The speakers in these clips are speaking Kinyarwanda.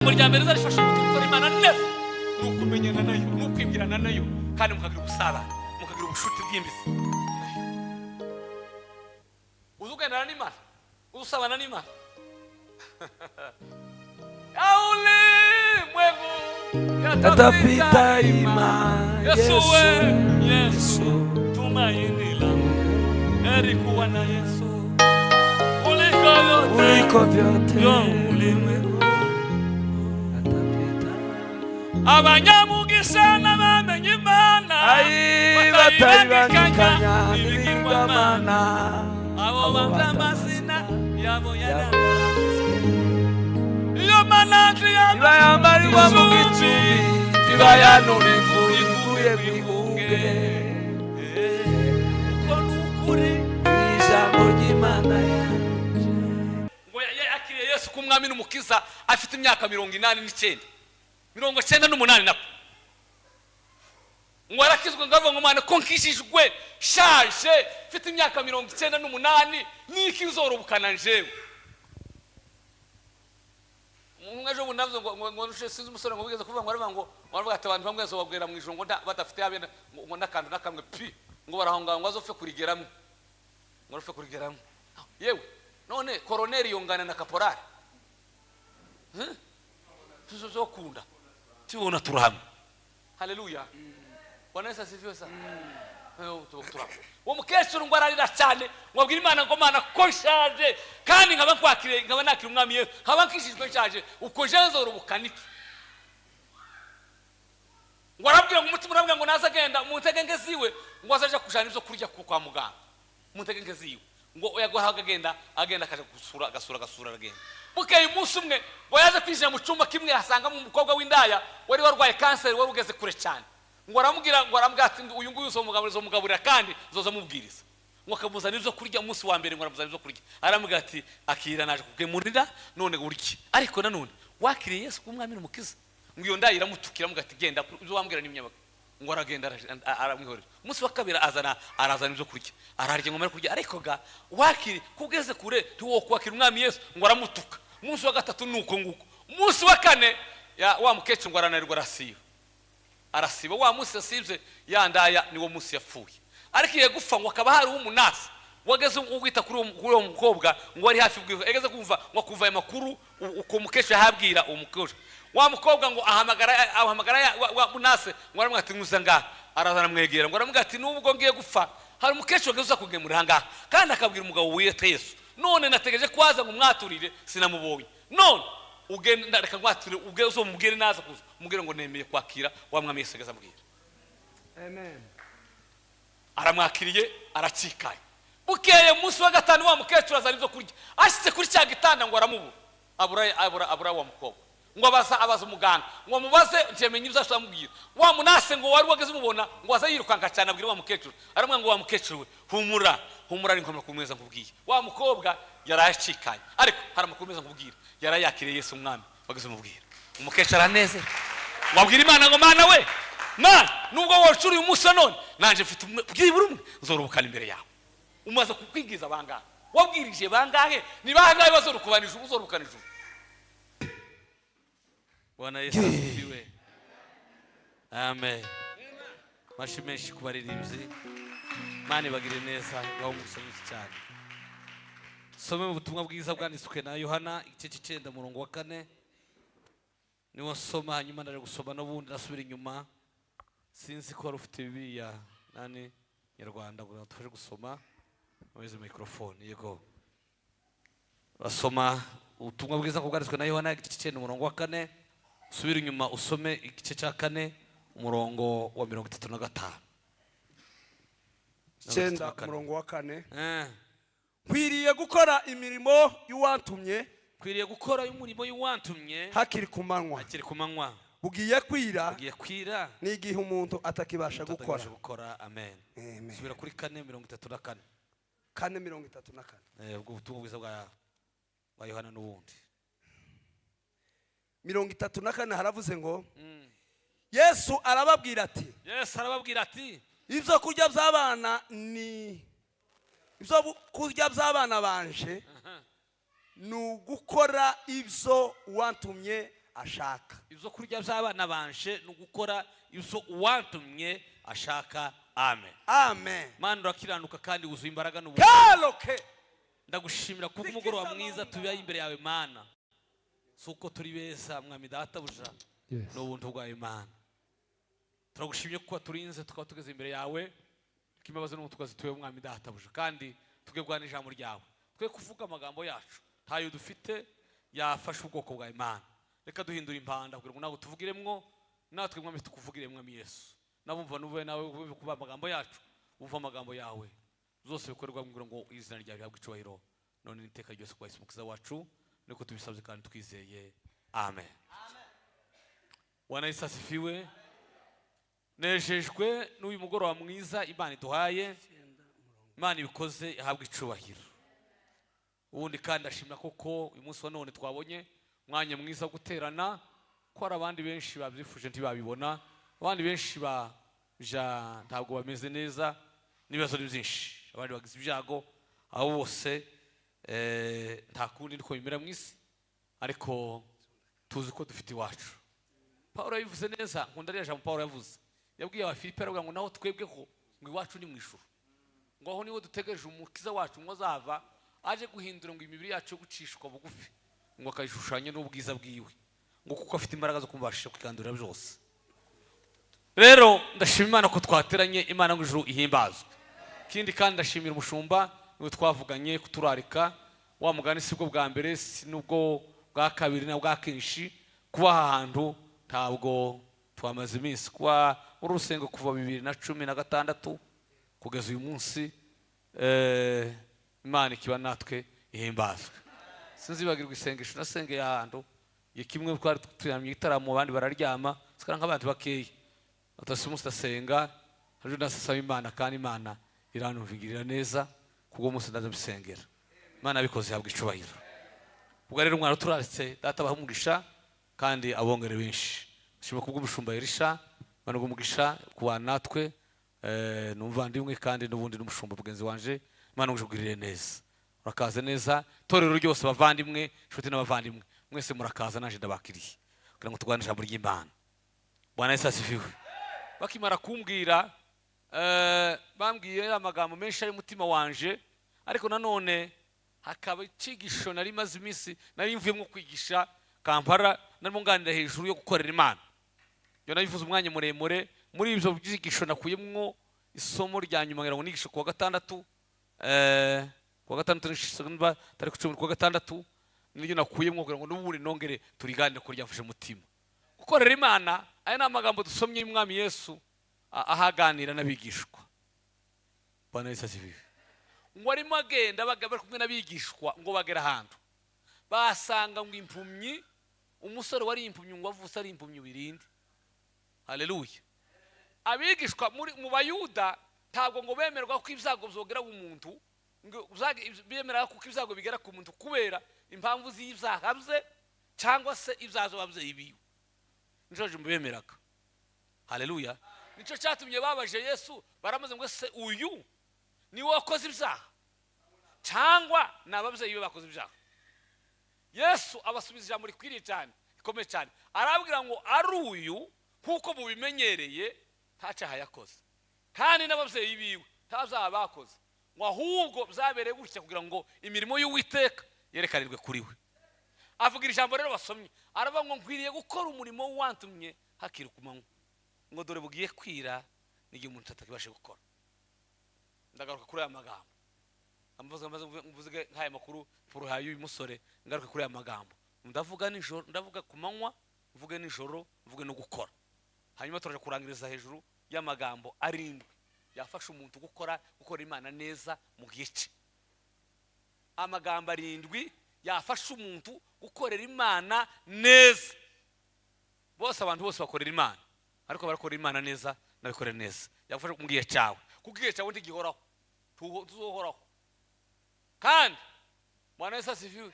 Ijambo rya mbere rizarifasha umuntu gukora Imana neza ni ukumenyana nayo, ni ukwibwirana nayo, kandi mukagira ubusabane, mukagira ubushuti bwimbitse nayo. Uzi ugendana n'Imana, uzi usabana n'Imana. Ya ulimwengu yatapita ima. Yesu we, Yesu tumaini langu, heri kuwa na Yesu kuliko vyote kuliko vyote vya ulimwengu. Yatapita. Abanyamugisha n'abamenye Imana ai batayibangikanya n'ibigirwamana, abo banze amazina yabo yaranditswe. Iyo mana ntibayambarirwa mu gicumbi, ntibayanura imvura iguye mu ihunge. Uko ni ukuri. Ijambo ry'Imana yanje. Ngo yakiriye Yesu k'Umwami n'Umukiza afite imyaka 89, 98 nako. Ngo arakizwa, ngo avuga ngo: "Mwana, ko nkishijwe shaje, mfite imyaka 98, niki nzorobukana njewe?" Umuntu umwe ejo bundi navuze ngo sinzi umusore ngo wigeze kuvuga ngo aravuga ngo aravuga ati abantu bamwe bazobabwira mu ijoro ngo badafite habe ngo n'akantu n'akamwe pi, ngo barahonga, ngo azopfe kurigeramo, ngo azopfe kurigeramo. Yewe, none koroneri yongana na kaporari? Tuzokunda tubona turahamwe. Haleluya, Bwana Yesu asifiwe sana. Turahamwe. Uwo mukecuru ngo ararira cyane, ngo abwire Imana ngo: "Mana, ko nshaje kandi nkaba nkwakiriye, nkaba nakira Umwami Yesu, nkaba nkishijwe nshaje, uko je nzorobukana iki?" Ngo arabwira ngo umutima urabwira ngo naze agenda mu ntege nke ziwe, ngo azaja kujana ibyo kurya kwa muganga mu ntege nke ziwe. Ngo yagoraga agenda, agenda akaja gusura, agasura, agasura, aragenda. Bukeye umunsi umwe ngo yaje kwinjira mu cyumba kimwe, asangamo umukobwa w'indaya wari warwaye kanseri, wari ugeze kure cyane. Ngo aramubwira, ngo aramubwira ati: "Uyu nguyu uzomugaburira, uzomugaburira kandi nzoza mubwiriza." Ngo akamuzanira ibyo kurya. Umunsi wa mbere ngo aramuzanira ibyo kurya, aramubwira ati: "Akira, naje kugemurira, none urye, ariko nanone wakiriye Yesu k'Umwami n'Umukiza?" Ngo iyo ndaya iramutukira, aramubwira ati: "Genda, ibyo wambwira ni imyabaga." Ngo aragenda, aramwihorera. Umunsi wa kabiri azana, arazana ibyo kurya, ararya. Ngo amare kurya, ariko ga wakiri kugeze kure, ntiwokwakira Umwami Yesu? Ngo aramutuka. Umunsi wa gatatu ni uko nguko. Umunsi wa kane wa mukecuru ngo arananirwa, arasiba, arasiba. Wa munsi yasibye, ya ndaya niwo munsi yapfuye. Ariko igiye gupfa, ngo akaba hari umunasi wageze wita kuri uwo mukobwa, ngo wari hafi bwiwe, yageze kumva, ngo akumva ayo makuru uko mukecuru yahabwira uwo mukecuru. Wa mukobwa ngo ahamagara wa munase, ngo aramubwira ati: "Nkuza ngaha." Araza, aramwegera, ngo aramubwira ati: "Nubwo ngiye gupfa, hari umukecuru wageze uza kugemura aha ngaha, kandi akabwira umugabo wiyete Yesu. None nategereje ko aza ngo umwaturire, sinamubonye. None ugenda, reka ngwaturire, ubwe uzomubwire naza kuza, umubwire ngo nemeye kwakira wa Mwami Yesu." Ageze amubwira. Amen. Aramwakiriye, arakikaye. Bukeye umunsi wa gatanu, wa mukecuru azana ibyo kurya, ashyize kuri cya gitanda ngo aramubura, abura wa mukobwa. Ngo abaza umuganga ngo amubaze, ntiyamenye ibyo ashobora amubwira. Wa munase ngo wari wageze umubona, ngo aza yirukanka cyane, abwira wa mukecuru, aramubwira ngo: "Wa mukecuru we, humura, humura, ari amakuru meza nkubwiye. Wa mukobwa yaraye acikaye, ariko hari amakuru meza nkubwira, yaraye yakiriye Yesu Umwami." Wageze umubwira, umukecuru aranezerwa, wabwira Imana ngo: "Mana we, Mana, nubwo wacuriye umunsi wa none, nanjye mfite umwe, byibura umwe nzorobukana imbere yawe." Umaze kukwigiza bangahe? Wabwirije bangahe? Ni bangahe bazorukubana ijuru, uzorukana ijuru? Bwana Yesu asifiwe, amen. Mashi menshi ku baririmbyi. Mana ibagire neza, ibahe umugisha mwinshi cyane. Some mu butumwa bwiza bwanditswe na Yohana, igice cy'icenda, umurongo wa 4 niwo nsoma, hanyuma ndaje gusoma n'ubundi nasubira inyuma. Sinzi ko wari ufite Bibiliya nani nyarwanda ngo tufashe gusoma muri mikorofone. Yego, basoma ubutumwa bwiza bwanditswe na Yohana, igice cy'icenda, umurongo wa 4. Usubire inyuma usome igice cya 4, umurongo wa 35. 9, umurongo wa 4. Eh. Nkwiriye gukora imirimo y'uwantumye Kwiriye gukora umurimo y'uwantumye hakiri ku manywa. Hakiri ku manywa. Bugiye kwira, Bugiye kwira, n'igihe umuntu atakibasha gukora. Tutakibasha gukora. Amen. Amen. Subira kuri 4:34. 4:34. Ubwo butumwa bwiza bwa Yohana n'ubundi. 34 haravuze ngo: Yesu arababwira ati: Yesu arababwira ati: "Ibyo kurya by'abana ni ibyo kurya by'abana banje ni ugukora ibyo wantumye." ashaka. Ibyo kurya by'abana banje ni ugukora ibyo uwantumye ashaka. Amen. Amen. Mana, urakiranuka kandi wuzuye imbaraga n'ubuntu. Kaloke. Ndagushimira kuko umugoroba mwiza tubaye imbere yawe, Mana. Si uko turi beza, Mwami Databuja, ni ubuntu bwawe, Mana. Turagushimye kuko turinze, tukaba tugeze imbere yawe, ko imbabazi n'ubuntu tukazituye, Mwami Databuja. Kandi tugebwa n'ijambo ryawe, twe kuvuga amagambo yacu, ntayo dufite yafasha ubwoko bwa Imana. Reka duhindura impanda kugira ngo nawe tuvugiremwo natwe, Mwami, tukuvugire, Mwami Yesu. Nabumva nuve nawe ube kuba amagambo yacu, wumva amagambo yawe. Zose bikorerwa kugira ngo izina ryawe rihabwe icyubahiro none n'iteka ryose, kwa Yesu Umukiza wacu niko tubisabye kandi twizeye. Amen. Bwana Yesu asifiwe. Nejejwe n'uyu mugoroba mwiza Imana iduhaye. Imana ibikoze ihabwe icubahiro. Ubundi kandi ndashimira koko uyu munsi wa none twabonye umwanya mwiza wo guterana, ko hari abandi benshi babyifuje ntibabibona, abandi benshi baja ntabwo bameze neza, n'ibibazo ni byinshi, abandi bagize ibyago. Abo bose nta kundi, niko bimera mu isi, ariko tuzi ko dufite iwacu. Paul yabivuze neza, nkunda ririya jambo Paul yavuze, yabwiye Abafilipi, aravuga ngo naho twebweho ngo iwacu ni mu ijuru, ngo aho niho dutegereje Umukiza wacu, ngo azava aje guhindura ngo imibiri yacu yo gucishwa bugufi, ngo akayishushanya n'ubwiza bwiwe, ngo kuko afite imbaraga zo kumubashisha kwikandurira byose. Rero ndashima Imana ko twateranye. Imana ngo ijuru ihimbazwe. Ikindi kandi ndashimira umushumba, niwe twavuganye kuturarika. Wa mugani, si bwo bwa mbere, si n'ubwo bwa kabiri na bwa kenshi kuba aha hantu. Ntabwo twamaze iminsi kuba muri urusengo kuva 2016 kugeza uyu munsi, Imana ikiba natwe, ihimbazwe. Sinzibagirwa isengesho nasengeye ahantu igihe kimwe twari turyamye igitaramo, abandi bararyama, sikara nk'abandi bakeya atasi umunsi ndasenga ejo, ndasaba Imana kandi Imana iranumvigirira neza. Kubwo munsi ndabisengera, Imana yabikoze, ihabwa icubahiro. Ubwo rero umwana turaritse, Data abaha umugisha kandi abongere benshi. Shima kubw'umushumba Elisha, Imana iguhe umugisha kubana natwe. Ni umuvandimwe kandi n'ubundi n'umushumba mugenzi wanje. Imana ugirire neza, urakaza neza. Itorero ryose, bavandimwe, inshuti n'abavandimwe, mwese murakaza, naje ndabakiriye kugira ngo turwane ijambo ry'Imana. Bwana Yesu asifiwe. Bakimara kumbwira, bambwiye amagambo menshi ari mutima wanje, ariko nanone hakaba icigisho nari maze iminsi nari mvuyemo kwigisha Kampala, narimo nganira hejuru yo gukorera Imana. Ibyo nabivuze umwanya muremure. Muri ibyo byigisho nakuyemwo isomo rya nyuma ngira ngo nigishe kuwa gatandatu, kuwa gatandatu niba tariki 10, kuwa gatandatu niryo nakuyemwo kugira ngo n'ubundi nongere turiganire ko ryafashe umutima. Gukorera Imana, aya ni amagambo dusomye y'Umwami Yesu ahaganira n'abigishwa. Bwana Yesu asifiwe. Ngo arimo agenda bari kumwe n'abigishwa, ngo bagera ahantu basanga ngo impumyi, umusore wari impumyi, ngo avutse ari impumyi birinde. Haleluya. Abigishwa muri mu Bayuda ntabwo ngo bemerwa ko ibyago byogera ku muntu, ngo bemera kuko ibyago bigera ku muntu kubera impamvu z'ibyaha bye cyangwa se ibyaha by'ababyeyi biwe. Nico bemeraga. Haleluya. Nicyo cyatumye babaje Yesu, baramaze ngo: "Se uyu niwe wakoze ibyaha cyangwa ni ababyeyi be bakoze ibyaha?" Yesu abasubiza ijambo rikwiriye cyane, rikomeye cyane, arabwira ngo ari uyu, nk'uko mubimenyereye, nta cyaha yakoze kandi n'ababyeyi biwe nta byaha bakoze, ngo ahubwo byabereye gutya kugira ngo imirimo y'Uwiteka yerekanirwe kuri we. Avuga ijambo rero basomye, aravuga ngo: "Nkwiriye gukora umurimo w'uwantumye hakiri ku manywa, ngo dore bugiye kwira n'igihe umuntu atakibashe gukora." Ndagaruka kuri aya magambo, mvuze mvuze nk'aya makuru puruhaye y'uyu musore. Ngaruka kuri aya magambo: ndavuga nijoro, ndavuga ku manywa, mvuge nijoro, mvuge no gukora. Hanyuma turaje kurangiriza hejuru y'amagambo arindwi yafasha umuntu gukora Imana neza mu gice. Amagambo arindwi yafasha umuntu gukorera Imana neza. Bose, abantu bose bakorera Imana, ariko barakora Imana neza n'abikorera neza yagufasha mu gihe cyawe, kuko igihe cyawe ntigihoraho, tuzohoraho. Kandi Bwana Yesu asifiwe.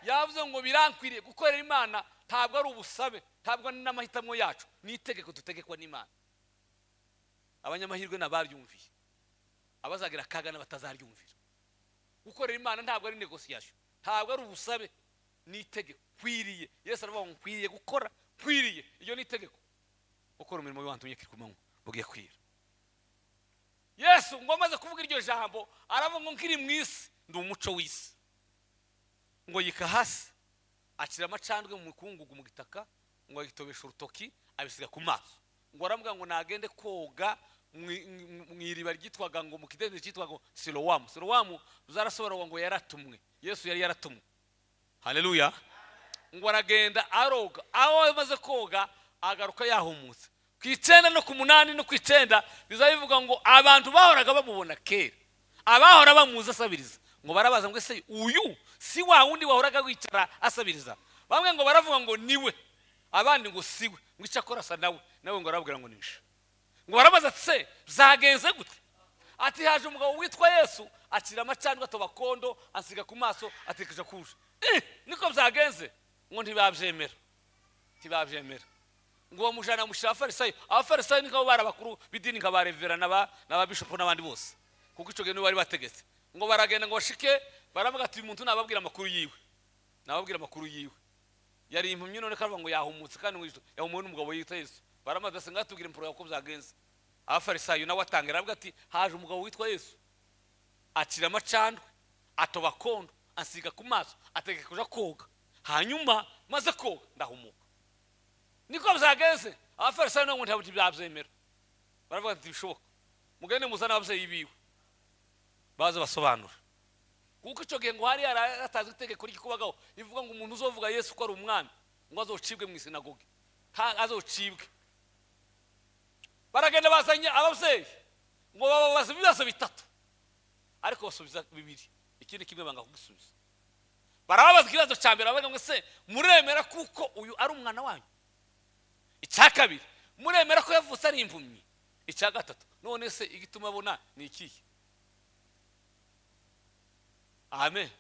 Yavuze ngo birankwiriye gukorera Imana. Ntabwo ari ubusabe, ntabwo ari n'amahitamo yacu, ni itegeko dutegekwa n'Imana. Abanyamahirwe ni abaryumviye, abazagira akaga n'abatazaryumvira. Gukorera Imana ntabwo ari négociation, ntabwo ari ubusabe. Ni itegeko, nkwiriye. Yesu aravuga ngo nkwiriye gukora, nkwiriye, iyo ni itegeko, gukora umurimo w'iwantumye kiri ku manywa, bugiye kwira. Yesu ngo amaze kuvuga iryo jambo, aravuga ngo nkiri mu isi ndi umuco w'isi. Ngo yika hasi, acira amacandwe mu mukungugu, mu gitaka, ngo agitobesha urutoki, abisiga ku maso. Ngo aramubwira ngo nagende koga mu iriba ryitwaga ngo, mu kidendezi cyitwaga ngo Silowamu. Silowamu zarasobanurwa ngo yaratumwe. Yesu yari yaratumwe. Haleluya! Ngo aragenda aroga. Aho amaze koga, agaruka yahumutse. Ku 9 no ku 8 no ku 9 bizaba bivuga ngo abantu bahoraga bamubona kera, abahora bamuzi asabiriza, ngo barabaza ngo: "Ese uyu si wa wundi wahoraga wicara asabiriza?" Bamwe ngo baravuga ngo niwe, abandi ngo siwe, ngo icyo akora asa nawe. Nawe ngo arababwira ngo nishe. Ngo barabaza ati: "Se byagenze gute?" Ati: "Haje umugabo witwa Yesu, akira amacandwe, atoba kondo, asiga ku maso, atekereje kuje." Niko byagenze. Ngo ntibabyemera, ntibabyemera. Ngo bamujana, bamushyira abafarisayo. Abafarisayo ni nk'abo bari abakuru b'idini, nka ba revera n'aba bishopu n'abandi bose, kuko icyo gihe nibo bari bategetse. Ngo baragenda, ngo bashike, baravuga ati: "Uyu muntu nababwira amakuru yiwe, nababwira amakuru yiwe. Yari impumyi, none kavuga ngo yahumutse, kandi ngo yahumuwe n'umugabo yitwa Yesu." Baramaze ase ngatubwira impuro uko byagenze. Abafarisayo nawe atangira aravuga ati: "Haje umugabo witwa Yesu, akira amacandwe, atoba kondo, asiga ku maso, ategeka kuja koga, hanyuma maze koga ndahumuka. Niko byagenze." Abafarisayo nabo ngo ntabwo ntibabyemera, baravuga ati: "Ntibishoboka, mugende muzane ababyeyi biwe baze basobanura." Kuko icyo gihe ngo hari haratanzwe itegeko ry'ikubagaho rivuga ngo umuntu uzovuga Yesu ko ari umwami, ngo azocibwe mu isinagogi, azocibwe. Baragenda, bazanye ababyeyi, ngo bababaza ibibazo bitatu, ariko basubiza bibiri, ikindi kimwe banga kugisubiza. Barababaza ikibazo cya mbere, baravuga ngo: "Se muremera kuko uyu ari umwana wanyu? Icya kabiri, muremera ko yavutse ari impumyi? Icya gatatu, none se igituma abona ni ikihe?" Amen.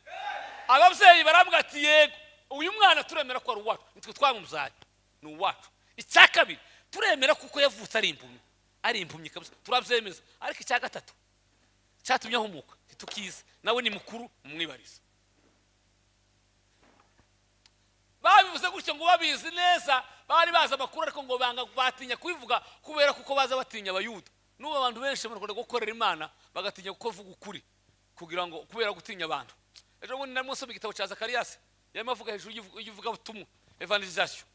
Ababyeyi baravuga ati: "Yego, uyu mwana turemera ko ari uwacu, nitwe twamubyaye, ni uwacu. Icya kabiri, turemera kuko yavutse ari impumyi, ari impumyi kabisa, turabyemeza. Ariko icya gatatu cyatumye ahumuka ntitukizi, nawe ni mukuru, mumwibarize." Babivuze gutyo ngo babizi neza, bari bazi amakuru, ariko ngo banga, batinya kubivuga kubera kuko baza batinya Abayuda. N'ubu abantu benshi bakunda gukorera Imana bagatinya kuvuga ukuri kugira ngo kubera gutinya abantu. Ejo bundi narimo nsoma igitabo cya Zakariyasi, yarimo avuga hejuru y'ivugabutumwa, évangélisation,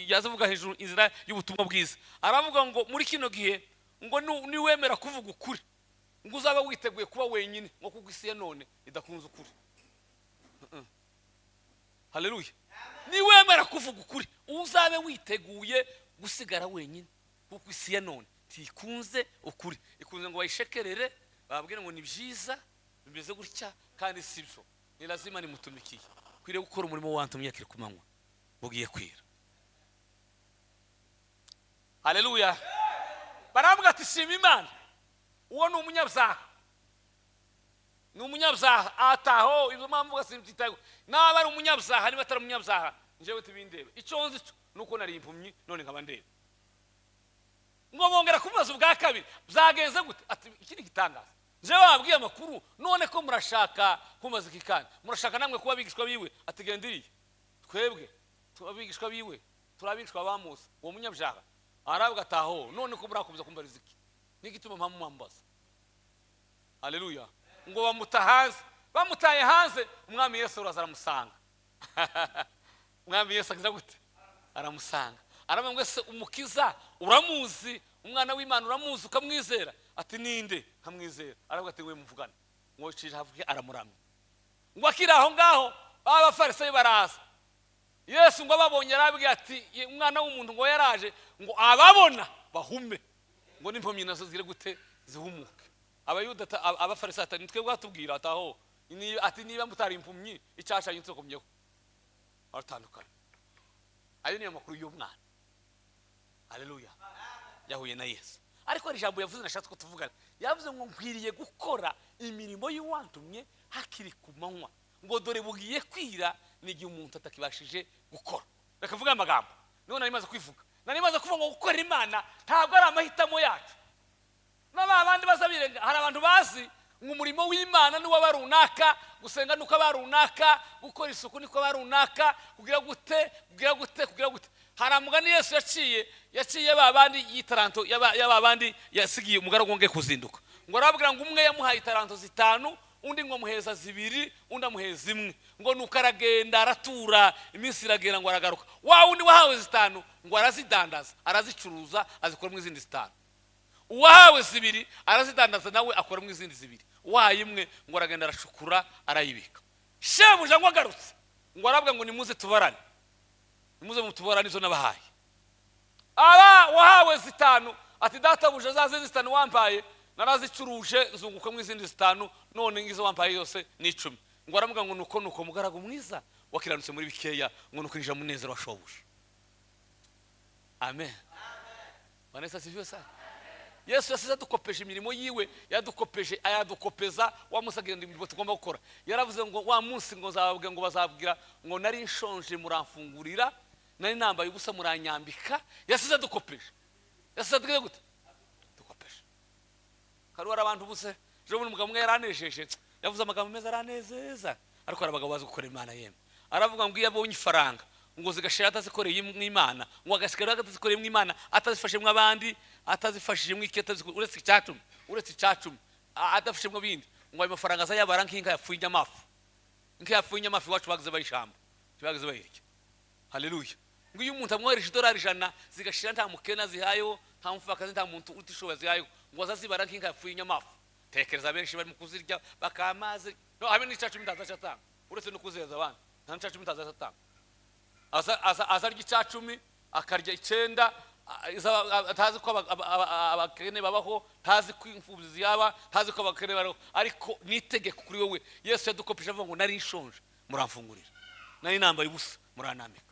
yaza avuga hejuru inzira y'ubutumwa bwiza. Aravuga ngo muri kino gihe ngo niwemera kuvuga ukuri, ngo uzaba witeguye kuba wenyine, ngo kuko isi ya none idakunze ukuri. Haleluya! Niwemera kuvuga ukuri, uzabe witeguye gusigara wenyine, kuko isi ya none ntikunze ukuri, ikunze ngo bayishekerere, bababwire ngo ni byiza, bimeze gutya, kandi si byo. Ni lazima nimutumikiye, kwiriye gukora umurimo wantumye akiri ku manywa, bugiye kwira. Haleluya! Baravuga ati: "Shima Imana, uwo ni umunyabyaha, ni umunyabyaha." Ataho izo mpamvu simbyitayeho, naba ari umunyabyaha, niba atari umunyabyaha, njyewe tubindebe. Icyo nzi cyo ni uko nari impumyi, none nkaba ndeba. Ngo bongera kumubaza ubwa kabiri: "Byagenze gute?" Ati: "Iki ni igitangaza. Njyewe babwiye amakuru, none ko murashaka kumbaza iki? Kandi murashaka namwe kuba abigishwa biwe?" Ati: "Genda iriya, twebwe tuba abigishwa biwe, turi abigishwa ba Musa." Uwo munyabyaha aravuga ataho: "None ko murakomeza kumbariza iki? N'igituma mpamvu mwambaza?" Haleluya! Ngo bamuta hanze. Bamutaye hanze, Umwami Yesu uraza aramusanga. Umwami Yesu agize gute? Aramusanga, aravuga ngo: "Ese Umukiza uramuzi? Umwana w'Imana uramuzi, ukamwizera?" Ati: "Ninde?" "Nkamwizera." Aravuga ati: "We muvugane." Ngo cije havuge, aramuramya. Ngo akiri aho ngaho, ba bafarisayo baraza. Yesu ngo ababonye arabwira ati: "Umwana w'umuntu ngo yaraje ngo ababona bahume, ngo n'impumyi nazo zire gute? Zihumuke." Abayuda, abafarisayo ati: "Nitwe bwatubwira." Ataho ati: "Niba mutari impumyi, icyashanyu tukomyeho." Baratandukana. Ayo niyo makuru y'umwana. Haleluya! Yahuye na Yesu, ariko hari ijambo yavuze nashatse ko tuvugana. Yavuze ngo: "Nkwiriye gukora imirimo y'uwantumye hakiri ku manywa," ngo dore bugiye kwira, ni igihe umuntu atakibashije gukora. Reka mvuge amagambo niho nari maze kwivuga. Nari maze kuvuga ngo gukorera Imana ntabwo ari amahitamo yacu. Na ba bandi baza birenga, hari abantu bazi Ngo umurimo w'Imana ni w'aba runaka, gusenga ni uko runaka, gukora isuku ni uko runaka, kugira gute, kugira gute, kugira gute. Hari amugani Yesu yaciye ba bandi y'itaranto, y'aba bandi yasigiye umugaragu ngo kuzinduka, ngo arababwira ngo umwe yamuhaye itaranto 5, undi ngo amuheza 2, undi amuheza 1. Ngo nuko aragenda aratura, iminsi iragera ngo aragaruka. Wa wundi wahawe 5 ngo arazidandaza, arazicuruza, azikuramo izindi 5. Uwahawe 2 arazidandaza, nawe akuramo izindi 2. Uwahaye 1 ngo aragenda aracukura, arayibika. Shebuja ngo agarutse ngo arabwa ngo nimuze tubarane, nimuze mutubarane izo nabahaye. Aba wahawe 5 ati databuja, za zindi 5 wampaye narazicuruje, nzungukamo izindi 5, none ngizo wampaye yose ni 10. Ngo aravuga ngo nuko nuko mugaragu mwiza wakiranutse muri bikeya, ngo nuko injira munezero wa shobuja. Amen. Bwana Yesu asifiwe sana. Yesu yasize adukopeje imirimo yiwe, yadukopeje ayadukopeza wa munsi agenda imirimo tugomba gukora. Yaravuze ngo wa munsi ngo nzababwira, ngo bazabwira ngo nari nshonje muramfungurira, nari nambaye ubusa muranyambika. Yasize adukopeje. Yasize adukopeje gute? Dukopeje. Karuwara abantu buse. Ejo bundi umugabo umwe yaranejeje, yavuze amagambo meza aranezeza, ariko hari abagabo bazi gukora Imana yemwe. Aravuga ngo iyo abonye ifaranga ngo zigashira atazikoreye Imana, ngo agasigara atazikoreye Imana, atazifashemo abandi, atazifashije iki, uretse icacumi, uretse icacumi, adafashemo bindi, ngo ayo mafaranga azayabara nk'inka yapfuye inyamafu. Inka yapfuye inyamafu iwacu bagize bayishamba, bagize bayirya. Haleluya. Ngo iyo umuntu amwohereje $100 zigashira nta mukena zihayeho, nta mupfakazi, nta muntu utishoboye zihayeho, ngo azazibara nk'inka yapfuye inyamafu. Tekereza benshi barimo kuzirya bakamaze, no habe n'icacumi ntazacatanga, uretse no kuzeza abandi, nta n'icacumi ntazacatanga. Azarya icacumi akarya 9, atazi ko abakene babaho, ntazi ko imfubyi ziyaba, ntazi ko abakene babaho, ariko nitegeko kuri wowe. Yesu yadukopeje avuga ngo nari nshonje muramfungurira, nari nambaye ubusa muranambika.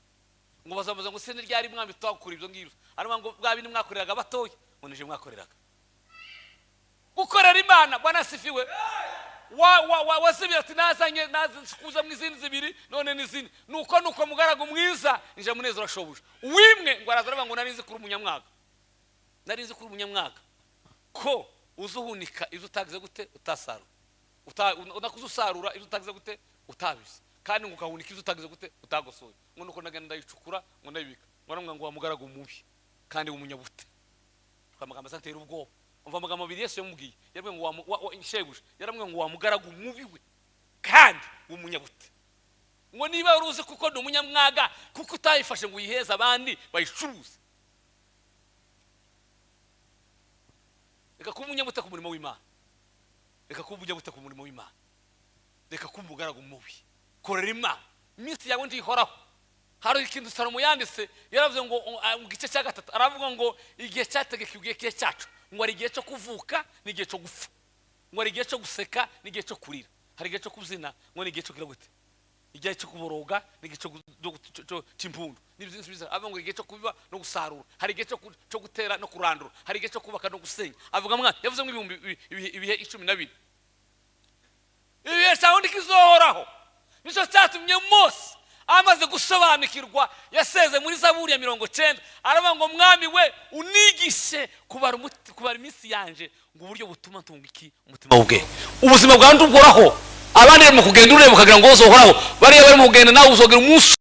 Ngo bazamuza ngo se ni ryari mwami twakora ibyo ngibyo? Aravuga ngo bwa bindi mwakoreraga batoya, ngo nije mwakoreraga. Gukorera Imana, Bwana asifiwe. Wa wazibira ati nazanye nazikuza mu izindi 2 none n'izindi. Nuko nuko mugaragu mwiza nje munezero ashobuje. Uwimwe ngo araza ngo nari nzi kuri umunyamwaga, nari nzi kuri umunyamwaga ko uzuhunika izo utagize gute utasarura, unakuza usarura izo utagize gute utabize, kandi ngo ukahunika izo utagize gute utagosoye. Ngo nuko nagenda ndayicukura ngo ndayibika. Ngo aramubwira ngo wa mugaragu mubi kandi w'umunyabute. Amagambo asantera ubwoba. Umva amagambo abiri Yesu yamubwiye. Yarabwiye ngo shebuja, yarabwiye ngo wa mugaragu mubi we kandi w'umunyabute. Ngo niba uruzi kuko ndi umunyamwaga, kuko utayifashe ngo uyiheze abandi bayicuruze. Reka kuba umunyabute ku murimo w'Imana. Reka kuba umunyabute ku murimo w'Imana. Reka kuba umugaragu mubi. Korera Imana. Iminsi yawe ntihoraho. Hari ikintu Salomo yanditse, yaravuze ngo mu gice cya 3 aravuga ngo igihe cyategekwa igihe cyacu, ngo ari igihe cyo kuvuka n'igihe cyo gupfa, ngo ari igihe cyo guseka n'igihe cyo kurira, hari igihe cyo kubyina, ngo ni igihe cyo kugira gute, igihe cyo kuboroga n'igihe cyo cy'impundu n'ibindi. Avuga ngo igihe cyo kubiba no gusarura, hari igihe cyo gutera no kurandura, hari igihe cyo kubaka no gusenya. Avuga mwa yavuze ngo ibihe 12. Ibihe cyawe ndikizohoraho. Nicyo cyatumye Mose amaze gusobanukirwa yaseze muri Zaburi ya 90 aravuga ngo mwami we unigishe kubara iminsi yanje, ngo uburyo butuma ntunga iki umutima w'ubwenge. Ubuzima bwawe nduhoraho, abandi barimo kugenda ureba ukagira ngo uzohoraho, bariya barimo kugenda nawe uzogera umunsi.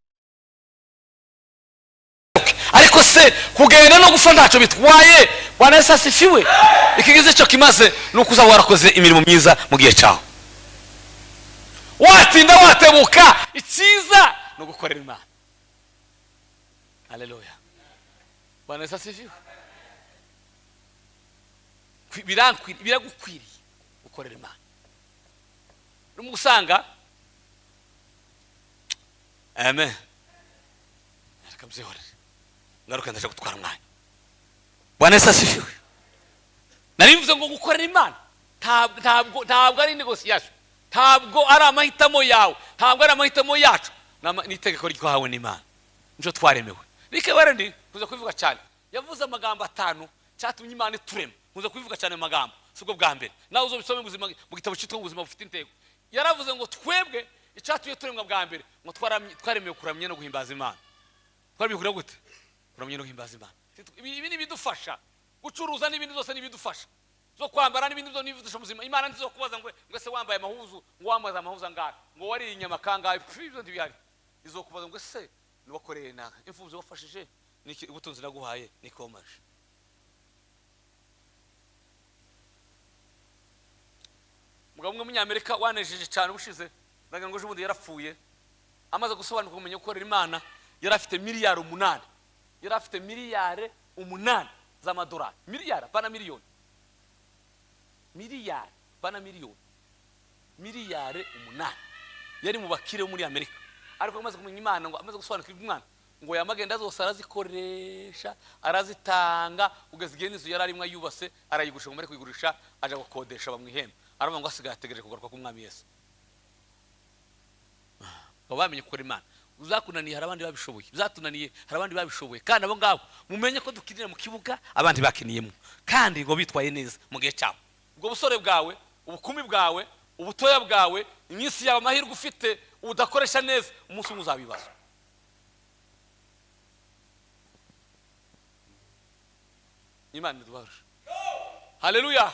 Ariko se kugenda no gupfa ntacyo bitwaye. Bwana Yesu asifiwe. Ikigize cyo kimaze ni uko uzaba warakoze imirimo myiza mu gihe cyawe. Watinda watebuka, icyiza no gukorera Imana. Haleluya. Bwana Yesu asifiwe. Biragukwiriye gukorera Imana. Urimo gusanga amen. Reka mbyihorere, ngaruke ndaje gutwara umwanya. Bwana Yesu asifiwe. Nari mvuze ngo gukorera Imana ntabwo ari negotiation, ntabwo ari amahitamo yawe, ntabwo ari amahitamo yacu, ni itegeko ryahawe n'Imana, nico twaremewe. Rike barandi kuza kubivuga cyane, yavuze amagambo 5 cyatumye Imana iturema. Kuza kubivuga cyane amagambo sibwo bwa mbere, nawe uzobisome mu gitabo cyitwa Ubuzima bufite intego. Yaravuze ngo twebwe icyatumye turemwa bwa mbere, ngo twaremewe kuramya no guhimbaza Imana. Twabikura gute? Kuramya no guhimbaza Imana. Ibi ni bidufasha gucuruza n'ibindi byose ni bidufasha. Zo kwambara n'ibindi byo n'ibidusha muzima, Imana ntizokubaza ngo ngo ese wambaye amahuzu, ngo wambaye amahuzu angahe, ngo wariye inyama kangahe. Pfi, ibyo ntibihari. Izokubaza ngo ese niwakoreye naka imfubyi wafashije niki, ubutunzi naguhaye nikomaje. Umugabo umwe w'umunyamerika wanejeje cyane ubushize, ndagira ngo ejo bundi yarapfuye amaze gusobanuka kumenya gukorera Imana. Yari afite miliyari 8, yari afite miliyari 8 z'amadolari. Miliyari, apana miliyoni, miliyari, apana miliyoni, miliyari 8. Yari mu bakire bo muri Amerika, ariko amaze kumenya Imana, ngo amaze gusobanukirwa Imana, ngo yamagenda zose arazikoresha, arazitanga, kugeza igihe n'inzu yari arimo ayubatse arayigurisha. Ngo amare kuyigurisha aja gukodesha, bamwihemba. Aravuga ngo asigaye ategereje kugaruka k'Umwami Yesu. Ngo bamenye gukora Imana. Uzakunaniye hari abandi babishoboye, uzatunaniye hari abandi babishoboye. Kandi abo ngabo mumenye ko dukinira mu kibuga abandi bakiniyemo, kandi ngo bitwaye neza mu gihe cyabo. Ubwo busore bwawe, ubukumi bwawe, ubutoya bwawe, iminsi yawe, amahirwe ufite udakoresha neza, umunsi umwe uzabibazwa. Imana idubarusha. Haleluya!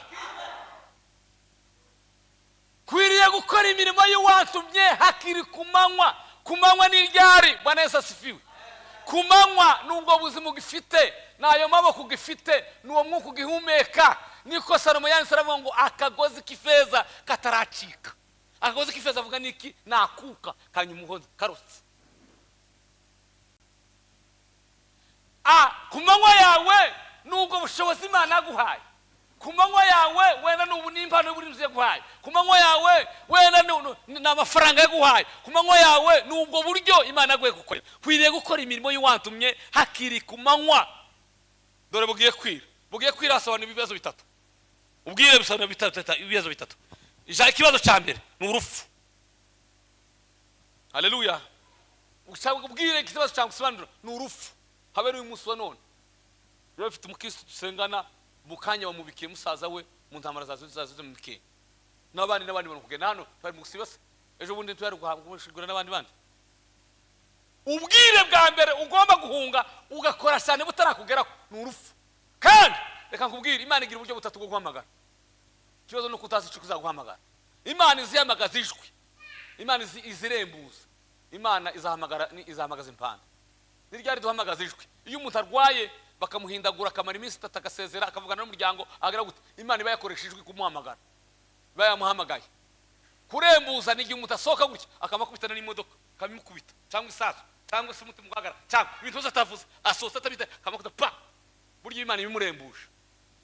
Kwiriye gukora imirimo y'uwatumye hakiri ku manywa. Ku manywa ni ryari? Bwana Yesu asifiwe. Ku manywa nubwo buzima ugifite, n'ayo maboko ugifite, n'uwo mwuka ugihumeka. Niko Salomo yanditse, aravuga ngo akagozi k'ifeza kataracika. Akagozi k'ifeza avuga ni iki? Ni akuka kanyuma umuhondo karotse. A ku manywa yawe, nubwo bushobozi Imana yaguhaye ku manywa yawe, wenda n'ubu n'impano y'uburinzi yaguhaye ku manywa yawe, wenda ni amafaranga yaguhaye ku manywa yawe, n'ubwo buryo Imana yaguhaye gukorera. Kwiriye gukora imirimo y'uwantumye hakiri ku manywa, dore bugiye kwira. Bugiye kwira hasobanura ibibazo bitatu. Ubwire bisobanura bitatu, ibibazo bitatu. Ikibazo cya mbere ni urupfu. Haleluya! Ubwire ikibazo cyawe gusobanura ni urupfu. Habe n'uyu munsi wa none rero bafite umukristo dusengana, mu kanya bamubikiye musaza we mu ntambara za zimubikiye, n'abandi n'abandi bari kugenda hano bari mu gusiba se. Ejo bundi tuyari guhabwa n'abandi bandi. Ubwire bwa mbere ugomba guhunga ugakora cyane butarakugeraho ni urupfu. Kandi reka nkubwire, Imana igira uburyo butatu bwo guhamagara. Ikibazo ni uko utazi icyo izaguhamagara. Imana izihamagaza ijwi, Imana izirembuza, Imana izahamagara izahamagaza impanda. Ni ryari duhamagaza ijwi? Iyo umuntu arwaye bakamuhindagura, akamara iminsi 3, agasezera, akavugana n'umuryango, agira gute, Imana iba yakoresha ijwi kumuhamagara, iba yamuhamagaye. Kurembuza ni igihe umuntu asohoka gutya akamakubitana n'imodoka, akamukubita, cyangwa isasu, cyangwa se umutima ugahagarara, cyangwa ibintu byose atavuze, asohotse atabita, akamakubita pa. Burya Imana ibimurembuje.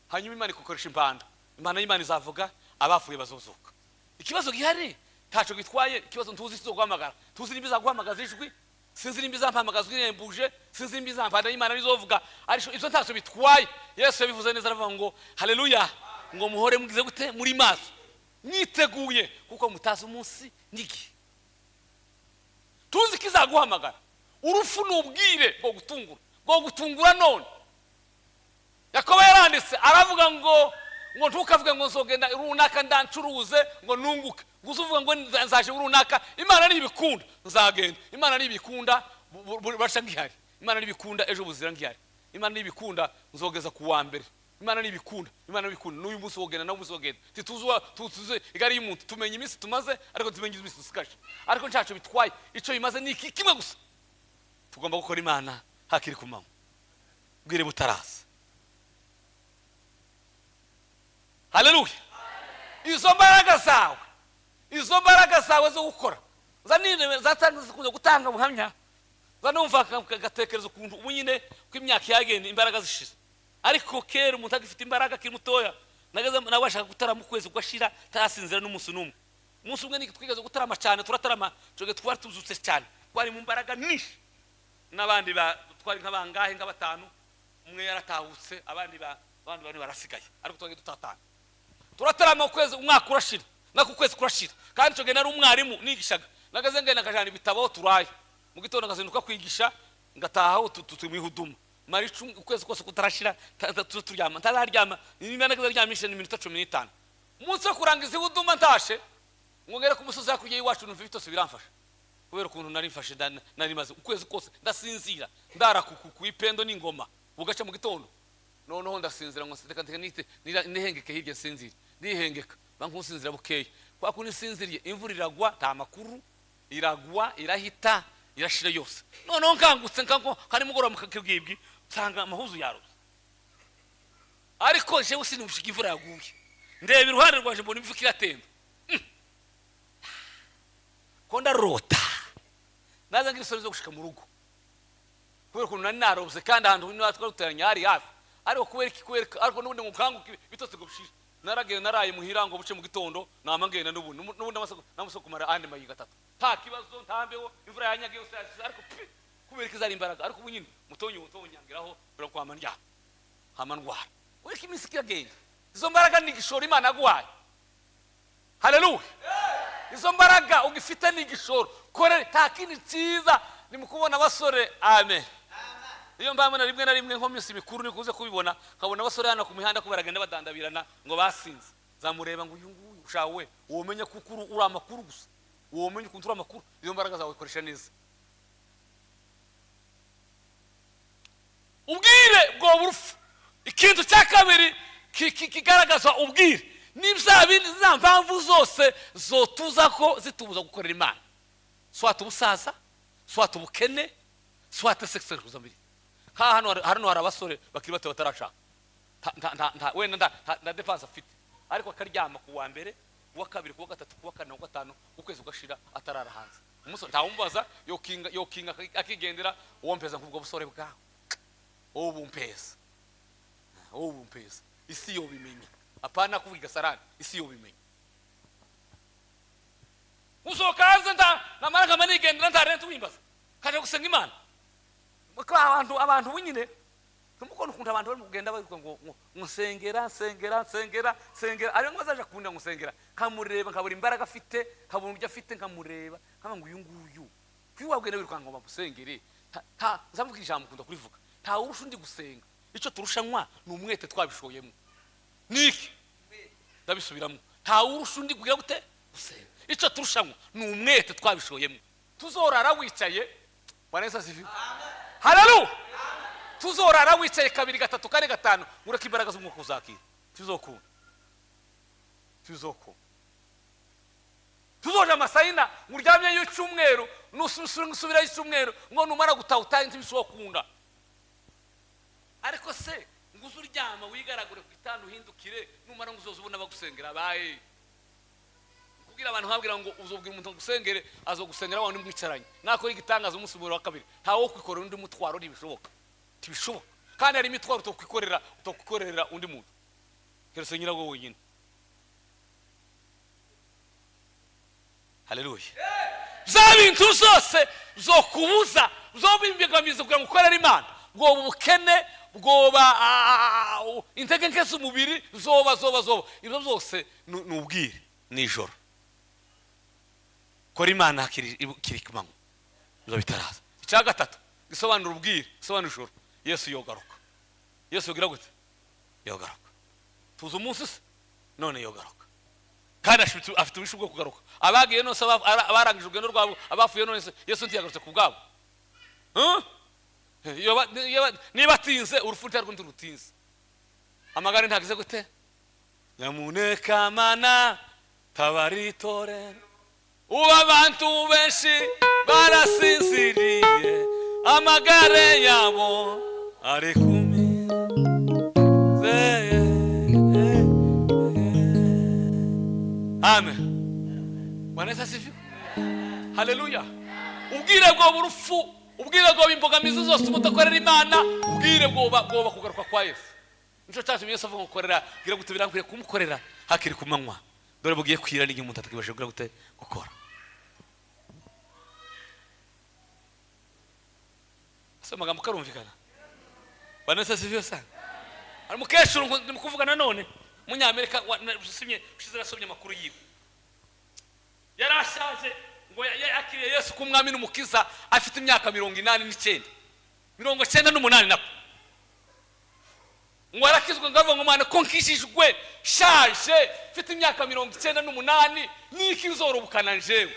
Hanyuma Imana ikoresha impanda. Impanda y'Imana izavuga, abapfuye bazozuka. Ikibazo gihari ntacyo gitwaye. Ikibazo ntuzi icyo guhamagara, tuzi nimba izaguhamagaza ijwi, sinzi nimba izampamagaza irembuje, sinzi nimba izampanda y'Imana izovuga, ariko ibyo ntacyo bitwaye. Yesu yabivuze neza, aravuga ngo haleluya, ngo muhore mugize gute? Muri maso, mwiteguye, kuko mutazi umunsi n'igihe. Tuzi ko izaguhamagara. Urupfu ni ubwire bwo gutungura, bwo gutungura none. Yakobo yaranditse, aravuga ngo ntukavuge ngo nzogenda runaka ndancuruze ngo nunguke, ngo uze uvuga ngo nzaje runaka. Imana nibikunda nzagenda, Imana nibikunda basha ngihari, Imana nibikunda ejo buzira ngihari, Imana nibikunda nzogeza ku wa mbere, Imana nibikunda, Imana nibikunda n'uyu munsi wogenda, nawe umunsi wogenda. Tituzuwa tutuze igari y'umuntu, tumenya iminsi tumaze, ariko tumenye iminsi dusigaje, ariko ntacyo bitwaye. Icyo bimaze ni iki kimwe gusa: tugomba gukora Imana hakiri ku manywa, bwire butaraza. Haleluya! Izo mbaraga zawe, izo mbaraga zawe zo gukora, zatanze zikunze gutanga ubuhamya. Za numva agatekereza ukuntu ubu nyine ko imyaka yagenda, imbaraga zishira, ariko kera umuntu agifite imbaraga akiri mutoya, nageze nawe ashaka gutarama ukwezi kugashira tarasinzira n'umunsi n'umwe. Umunsi umwe twigeze gutarama cyane, turatarama tuge, twari tuzutse cyane, twari mu mbaraga nyinshi n'abandi twari nk'abangahe, nka batanu. Umwe yaratahutse, abandi bane barasigaye, ariko twagiye dutatana, turatarama ukwezi, umwaka urashira, nako ukwezi kurashira. Kandi icyo gihe nari umwarimu, nigishaga. Nagaze ngenda nkajana ibitabo aho turaye, mu gitondo ngazinduka kwigisha, ngataha aho turi mu ihuduma, mara ukwezi kose kutarashira turyama, ntararyama. Niba nagaze aryamishe ni iminota 15. Umunsi wo kurangiza ihuduma, ntashe ngo ngere ku musozi hakurya y'iwacu, numva ibitotsi biramfasha kubera ukuntu nari mfashe, nari maze ukwezi kose ndasinzira, ndara ku ipendo n'ingoma, bugaca mu gitondo. Noneho ndasinzira ngo reka nite nihengeke hirya nsinzire, nihengeka bankusinzira bukeya. Kwa kundi nsinziriye, imvura iragwa, nta makuru, iragwa, irahita, irashira yose. Noneho nkangutse nkanko kari mugoroba mu kakibwibwi, nsanga amahuzu yaroze, ariko jewe sinumvise imvura yaguye. Ndeba iruhande rwaje, mbona imvura iratemba. Ko ndarota naza ngira isoni zo gushika mu rugo kubera ukuntu nari naroze, kandi ahantu natwe duteranye hari hafi. Ariko kubera iki? Kubera ariko n'ubundi ngo nkanguke bitotsi ngo bishire. Naragiye, naraye muhira ngo buce mu gitondo, nama ngenda n'ubundi n'amasoko kumara andi mayiga atatu, nta kibazo, nta mbeho, imvura yanyagiye yose yashize. Ariko pi kubera iki zari imbaraga. Ariko ubu nyine mutonyi mutonyangiraho birakwama ndyama hama ndwara. Kubera ko iminsi iragenda, izo mbaraga ni igishoro Imana yaguhaye. Haleluya! Izo mbaraga ugifite ni igishoro, kore. Nta kindi cyiza ni mu kubona abasore. Amen. Iyo mbabona rimwe na rimwe nko minsi mikuru nikuze kubibona, nkabona abasore hano ku mihanda ko baragenda badandabirana ngo basinze, zamureba ngo uyu nguyu ushawe womenya kuko uri amakuru gusa, womenya ukuntu uri amakuru. Izo mbaraga zawe koresha neza. Ubwire bwoba urupfu. Ikintu cya kabiri kigaragaza ubwire ni bya bindi, za mpamvu zose zotuza ko zitubuza gukorera Imana, swata ubusaza, swata ubukene, swata sex mbiri. Nka hano hari abasore bakiri bato batarashaka, wenda nta depanse afite, ariko akaryama ku wa mbere, ku wa kabiri, ku wa gatatu, ku wa kane, ku wa gatanu, ukwezi ugashira atarara hanze. Umusore ntawumubaza, yokinga akigendera. Uwo mpeza nk'ubwo busore bwawe, wowe bumpeza, wowe bumpeza, isi yobimenya. Apana kuvuga igasarani, isi yobimenya. Usohoka hanze namara nkama nigendera, nta rente wimbaza, kaje gusenga Imana. Abantu bunyine ntumukona ukuntu abantu barimo kugenda bavuga ngo nsengera nsengera nsengera nsengera, ariko ngo bazaje kunda ngo nsengera, nkamureba nkabura imbaraga afite, nkabura uburyo afite, nkamureba nkaba ngo uyu nguyu kuyo wabwira wirukanka ngo bamusengere. Nzavuga ijambo ukunda kurivuga, nta urusha undi gusenga, icyo turushanwa ni umwete twabishoyemo. Niki ndabisubiramo, nta urusha undi kugira gute gusenga, icyo turushanwa ni umwete twabishoyemo. Tuzorara wicaye. Bwana Yesu asifiwe. Haleluya! Tuzorara wicaye kabiri, gatatu, kane, gatanu, ureke imbaraga z'umwuka uzakira. Tuzokunda, tuzokunda, tuzoja amasayina uryamye y'icyumweru, nusubirayo icyumweru ngo numara gutaha utahe ntibisokunda. Ariko se ngo uze uryama wigaragure ku gitanda uhindukire, numara ngo uzoze ubona bagusengera baye. Kubwira abantu nkabwira ngo uzobwira umuntu ngusengere, azogusengera wa mwicaranye nakora igitangaza umunsi wa kabiri. Ntawo kwikorera undi mutwaro, ntibishoboka, ntibishoboka. Kandi hari imitwaro utokwikorera undi muntu, keretse nyirawo wenyine. Haleluya! Za bintu zose zokubuza, zobimbigamiza kugira ngo ukorere Imana, bwoba ubukene, bwoba intege nke z'umubiri, zoba zoba zoba ibyo byose ni ubwire nijoro. Kora Imana kiri kumanywa, ibyo bitaraza. Icya gatatu gisobanura ubwire, gisobanura ijoro, Yesu yogaruka. Yesu yogira gute? Yogaruka. Tuzi umunsi se none yogaruka, kandi afite ubushobozi bwo kugaruka. Abagiye nose, abarangije urugendo rwabo, abafuye none se Yesu ntiyagarutse ku bwabo? Niba atinze, urupfu ntarwo ntirutinze. Amagare ntagize gute? Nyamuneka mana tabaritorero, ubu abantu benshi barasinziriye, amagare yabo ari kumwe. Amen. Bwana Yesu asifiwe. Haleluya! Ubwire bwoba urupfu, ubwire bwoba imbogamizi zose umudakorera Imana, ubwire bwoba kugaruka kwa Yesu. Nico cyatumye Yesu avuga ngo korera, gira gute, birankwiriye kumukorera hakiri ku manywa, dore bugiye kwira n'igihe umuntu atakibasha kugira gute gukora. Ese amagambo karumvikana? Bwana Yesu asifiwe sana. Hari umukecuru ndimo kuvuga nanone, umunyamerika ushize nasomye amakuru yiwe, yarashaje ngo yakiriye Yesu ku mwami n'umukiza afite imyaka 89, 98 nako. Ngo arakizwe, ngo avuga ngo Mana ko nkishijwe shaje mfite imyaka 98, niki nzorobukana njewe?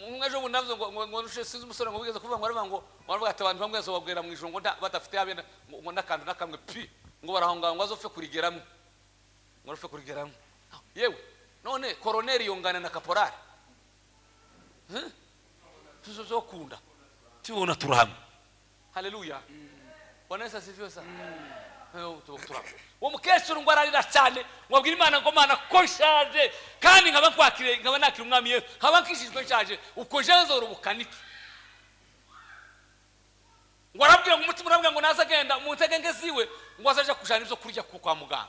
Umwe ejo bundi navuze ngo sinzi umusore ngo wigeze kuvuga ngo aravuga ngo baravuga ati abantu bamwe bazobabwira mu ijuru ngo badafite habe ngo n'akantu na kamwe pi, ngo barahonga ngo azopfe kurigeramo, ngo azopfe kurigeramo. Yewe none koroneri yongana na kaporari tuzokunda tubona turahamwe. Haleluya, Bwana Yesu asifiwe sana. Turahamwe. Uwo mukecuru ngo ararira cyane, ngo abwire Imana ngo Mana ko nshaje kandi nkaba nkwakiriye, nkaba nakira umwami Yesu, nkaba nkishijwe nshaje, uko jewe nzorobuka niki? Ngo arabwira ngo umutima urabwira ngo naza agenda mu ntege nke ziwe, ngo azaja kujana ibyo kurya kwa muganga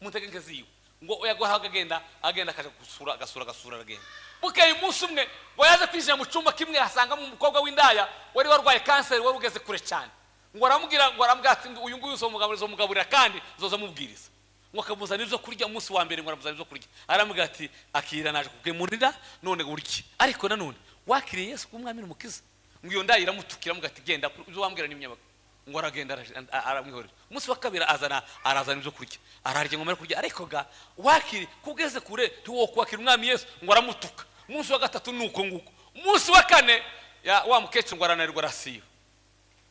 mu ntege nke ziwe, ngo yagohaga agenda akaja gusura agasura agasura aragenda. Bukeye umunsi umwe ngo yaje kwinjira mu cyumba kimwe, asangamo umukobwa w'indaya wari warwaye kanseri, wari ugeze kure cyane. Ngo aramubwira, ngo aramubwira ati uyu nguyu uzomugaburira kandi uzoza amubwiriza. Ngo akamuzanira ibyo kurya umunsi wa mbere, ngo aramuzanira ibyo kurya, aramubwira ati akira naje kugemurira none urye, ariko nanone wakiriye Yesu kuba umwami n'umukiza. Ngo iyo ndaya iramutukira, aramubwira ati genda ibyo wambwira ni imyabaga. Ngo aragenda aramwihorera. Umunsi wa kabiri arazana ibyo kurya, ararya, ngo amare kurya, ariko ga wakiri kugeze kure ntiwokwakira umwami Yesu, ngo aramutuka. Umunsi wa gatatu ni uko nguko. Umunsi wa kane wa mukecuru ngo arananirwa, arasiba.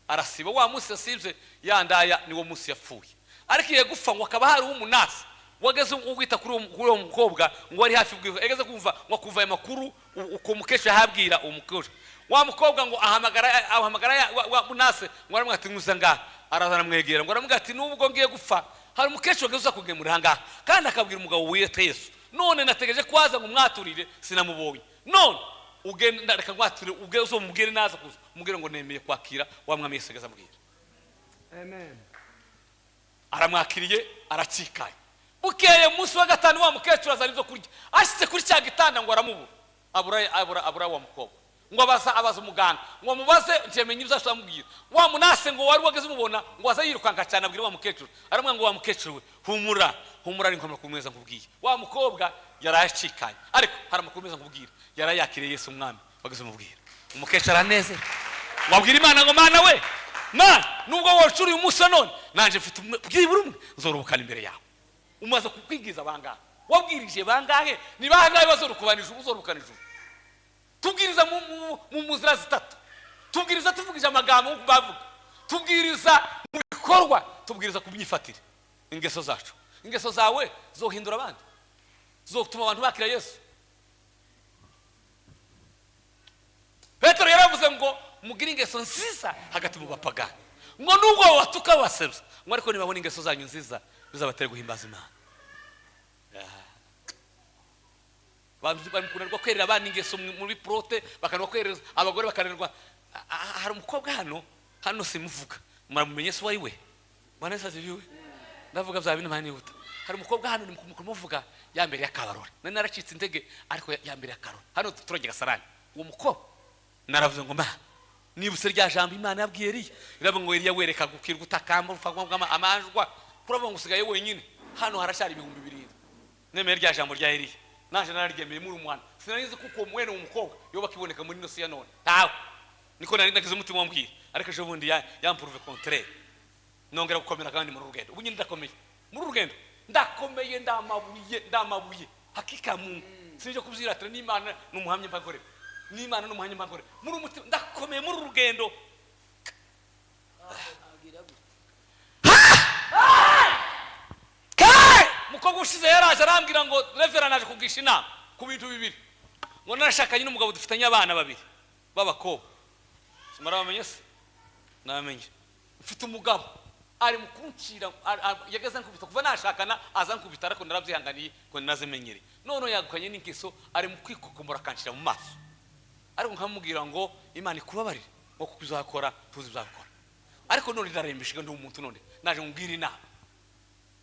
Arasiba wa munsi yasibye ya ndaya, niwo munsi yapfuye. Ariko igiye gupfa ngo akaba hari umunasi wageze ugwita kuri uwo mukobwa, ngo ari hafi bwiwe, yageze kumva ngo akumva aya makuru uko mukecuru yahabwira uwo mukecuru. Wa mukobwa ngo ahamagara wa munase, ngo aramubwira ati nkuza ngaha, araza aramwegera, ngo aramubwira ati nubwo ngiye gupfa hari umukecuru wageze uza kugemura aha ngaha kandi akabwira umugabo wiyete Yesu, none nategereje ko aza ngo umwaturire sinamubonye, none ugenda reka ngwaturire ubwe uzomubwire naza kuza umubwire ngo nemeye kwakira wa mwami Yesu ageze amubwira. Amen. Aramwakiriye arakikaye. Bukeye umunsi wa gatanu wa mukecuru azana ibyo kurya, ashitse kuri cya gitanda ngo aramubura, abura wa mukobwa. Ngo abaza umuganga ngo amubaze ntiyamenye ibyo amubwira. Wa munase ngo wari wageze umubona ngo aza yirukanka cyane abwira wa mukecuru, aramubwira ngo wa mukecuru we humura humura, ari nkomera kumeza nkubwiye. Wa mukobwa yarayacikanye, ariko hari amakuru meza nkubwira, yarayakiriye Yesu umwami wageze umubwira. Umukecuru aranezerwa, wabwira Imana ngo Mana we, Mana nubwo wacuriye umunsi none nanje mfite byibura umwe nzorobukana imbere yawe. Umaze kukwigiza bangahe, wabwirije bangahe, ni bangahe bazorukubana ijuru, uzorukana ijuru? Tubwiriza mu muzira zitatu, tubwiriza tuvugije amagambo nk'uko bavuga, tubwiriza mu bikorwa, tubwiriza ku myifatire, ingeso zacu. Ingeso zawe zohindura abandi, zotuma abantu bakira Yesu. Petero yaravuze ngo mugire ingeso nziza hagati mu bapagani, ngo nubwo batuka basebya, ngo ariko nibabona ingeso zanyu nziza bizabatera guhimbaza Imana. Bakunanirwa kwerera abana ingeso muri prote, bakananirwa kwerera abagore, bakananirwa. Hari umukobwa hano simuvuga, muramumenye se uwo ari we? Bwana Yesu asifiwe. Ndavuga bya bintu manihuta. Hari umukobwa hano ni kumuvuga ya mbere ya Kabarore, nari naracitse intege ariko ya mbere ya Kabarore hano turongera Gasarani. Uwo mukobwa naravuze ngo ma nibutse rya jambo Imana yabwiye Eliya, iravuga ngo Eliya wereka gukirwa utakamba ufa amanjwa, kuravuga ngo usigaye wenyine hano haracyari 7000. Nemeye rya jambo rya Eliya, naje nararyemeye muri umwana, sinarizi kuko mwene umukobwa yoba kiboneka muri ino si ya none, tawe niko nari nagize umutima wambwira, ariko ejo bundi yampuruve contraire, nongera gukomera kandi muri rugendo. Ubu nyine ndakomeye muri rugendo, ndakomeye, ndamabuye hakika Mungu, sinje kubyiratira n'Imana n'umuhamya mbagore, n'Imana n'umuhamya mbagore muri umutima, ndakomeye muri rugendo. Mukobwa ushize yaraje arambwira ngo reverend naje kugisha inama ku bintu bibiri, ngo narashakanye n'umugabo dufitanye abana babiri b'abakobwa, simara bamenye se namenye, mfite umugabo ari mu kuncira, yageze nkubita kuva nashakana aza nkubita, ariko narabyihanganiye ngo nazimenyere, none yagukanye n'ingeso ari mu kwikokomora akancira mu maso, ariko nkamubwira ngo Imana ikubabarire ngo kuko uzakora tuzi uzakora, ariko none ndarembeshwe ndi umuntu, none naje ngubwira inama,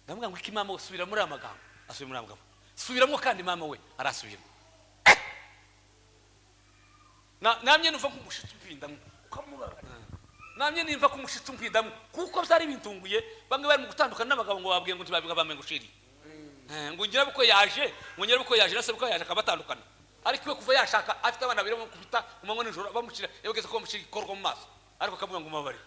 ndamubwira ngo iki mama we subira muri aya magambo, asubira muri aya magambo, subiramo kandi mama we arasubiramo. Namye numva nk'umushitsi umpindamo, namye nimva kumushitsi umpindamo, kuko byari bintunguye. Bamwe bari mu gutandukana n'abagabo ngo babwiye ngo ntibabiga bamenye gushiri, ngo ngira buko yaje, ngo ngira buko yaje, nase buko yaje akabatandukana, ariko we kuva yashaka afite abana babiri bamukubita umanywa nijoro bamucira, yabageze ko bamucira ikorwa mu maso, ariko akavuga ngo mubabare.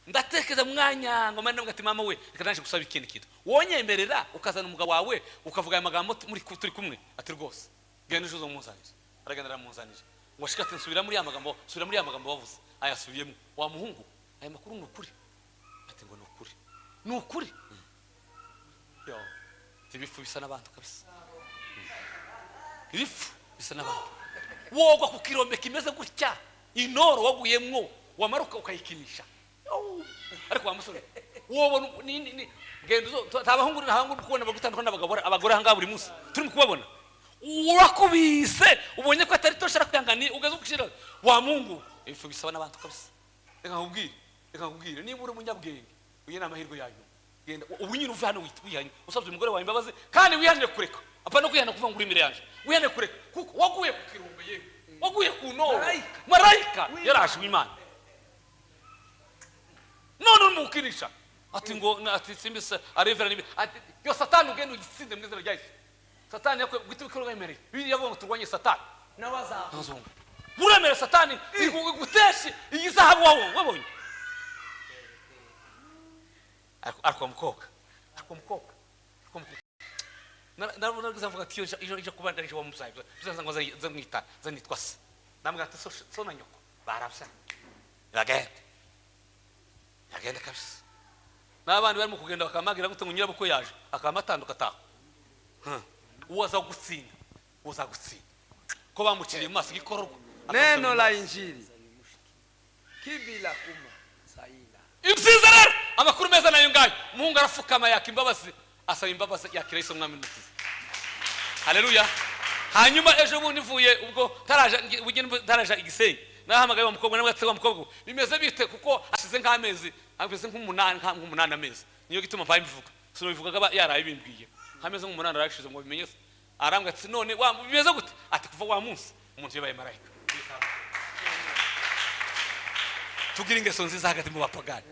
Ndatekereza mwanya ngo mane, ati: "Mama we, reka naje gusaba ikindi kintu. Wonyemerera ukazana umugabo wawe, ukavuga aya magambo muri turi kumwe?" Ati: "Rwose genda ejo uzamuzanire." Aragenda aramuzanira. Ngo ashika ati: "Nsubira muri ya magambo, subira muri ya magambo wavuze." Ayasubiyemo. "Wa muhungu, aya makuru ni ukuri?" Ati ngo: "Ni ukuri, ni ukuri." Yo, ibifu bisa n'abantu kabisa, ibifu bisa n'abantu. Wogwa ku kirombe kimeze gutya, inoro waguyemwo, wamaruka ukayikinisha. Ariko wa musore, wobona ni genda uzo nta bahungu, nta bahungu kubona bagutandukana n'abagabo, abagore ahangaha buri munsi turimo kubabona. Urakubise, ubonye ko atari tosha, arakwihanganiye, ugeze gushira. Wa mungu, ibifu bisaba n'abantu kabisa. Reka nkubwire, reka nkubwire, niba uri umunyabwenge, uyu ni amahirwe yanyu. Genda ubu nyine, uve hano wihanye, usabye umugore wawe imbabazi, kandi wihanire kureka. Apana no kwihana kuvuga ngo uri imbere yanjye, wihanire kureka, kuko waguye ku kirombe, yewe waguye ku noro. Marayika. Marayika yaraje w'Imana, none urimo gukinisha. Ati ngo ati simbise arevera nibi. Ati: "Yo Satani, ugende ugitsinde mu izina rya Yesu." Satani yakwe guita ibikorwa yemereye. Bibiliya yavuga ngo turwanye Satani. Nawe azaba. Abazungu uremera Satani iguteshe iyi zahabu wawe wabonye. Ariko mukobwa, ariko mukobwa, ariko mukobwa, narabona mvuga ati: "Iyo ije kuba ndarije wamuzaye bizaza ngo zamwita zanitwa se." Namwe ati: "So na nyoko barabya." Iragenda, iragenda kabisa. N'abandi barimo kugenda bakamagira gute ngo nyirabukwe yaje, akaba atanduka ataha. Uwo aza gutsinda, uwo aza gutsinda ko bamuciriye mu maso igikororwa. Neno la injili kibila kuma saina. Ibyiza rero, amakuru meza nayo ngayo. Umuhungu arafukama, yaka imbabazi, asaba imbabazi, yakira Yesu umwami n'Umukiza. Haleluya! Hanyuma ejo bundi mvuye ubwo taraja ubugeni, taraja igisenyi, nahamagaye wa mukobwa, nawe ati: "Wa mukobwa, bimeze bite?" Kuko ashize nk'amezi, ameze nk'umunani, nk'umunani amezi. Niyo gituma mpaye mbivuga, sinobivugaga yaraye bimbwiye nk'amezi nk'umunani arashize ngo bimenye se. Arambwira ati: "None wa bimeze gute?" Ati: "Kuva wa munsi umuntu yabaye marayika." Tugira ingeso nziza hagati mu bapagani,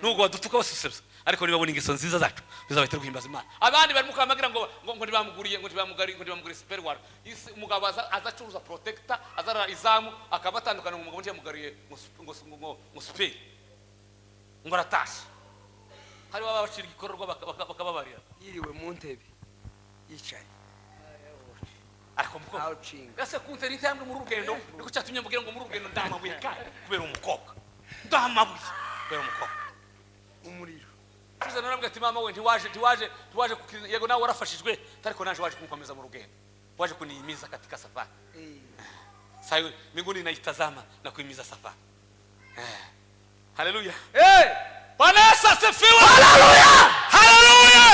nubwo badutuka basusebya, ariko nibabona ingeso nziza zacu bizabahita guhimbaza Imana. Abandi barimo kwamagira ngo ntibamuguriye, ngo ntibamugariye, ngo ntibamuguriye super wara. Isi umugabo aza acuruza protector, azara izamu, akaba atandukana ngo umugabo ntiyamugariye ngo super, ngo aratashe. Hari baba bacira igikororwa bakababarira. Yiriwe mu ntebe yicaye. Ariko mukobwa awucinga. Ese kuntera intambwe muri rugendo, niko cyatumye mbwira ngo muri rugendo ndamabuye, kandi kubera umukobwa ndamabuye, kubera umukobwa. Umuriro. Susan arambwira ati: "Mama we, ntiwaje yego nawe warafashijwe, ariko naje waje kunkomeza mu rugendo, waje kunihimiza katika safari." Sasa mbinguni inaitazama na kuhimiza safari. Haleluya! Bwana Yesu asifiwe! Haleluya, haleluya!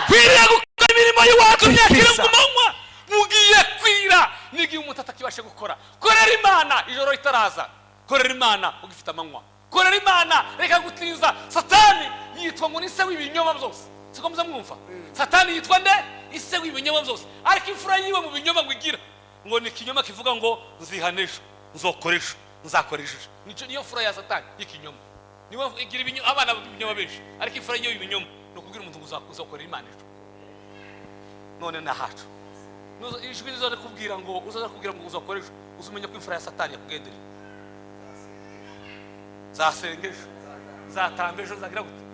Kwiriye gukora imirimo y'iwacu myaka iri ku manywa, bugiye kwira n'igihe umuntu atakibasha gukora. Korera Imana ijoro ritaraza, korera Imana ugifite amanywa, korera Imana, reka gutinza. Satani yitwa ngo ni se w'ibinyoma byose, siko muza mwumva? Satani yitwa nde? Ise w'ibinyoma byose. Ariko imfura yiwe mu binyoma ngo igira ngo ni ikinyoma kivuga ngo nzihana ejo, nzokora ejo, nzakora ejo. Nico niyo mfura ya Satani y'ikinyoma. Niwe igira abana b'ibinyoma benshi, ariko imfura yiwe y'ibinyoma ni ukubwira umuntu ngo uzakorera Imana ejo. None nahacu ijwi rizaza kubwira ngo uzaza kubwira ngo uzakora ejo, uzumenya ko imfura ya Satani yakugendereye. Nzasenga ejo, nzatamba ejo, nzagira gute?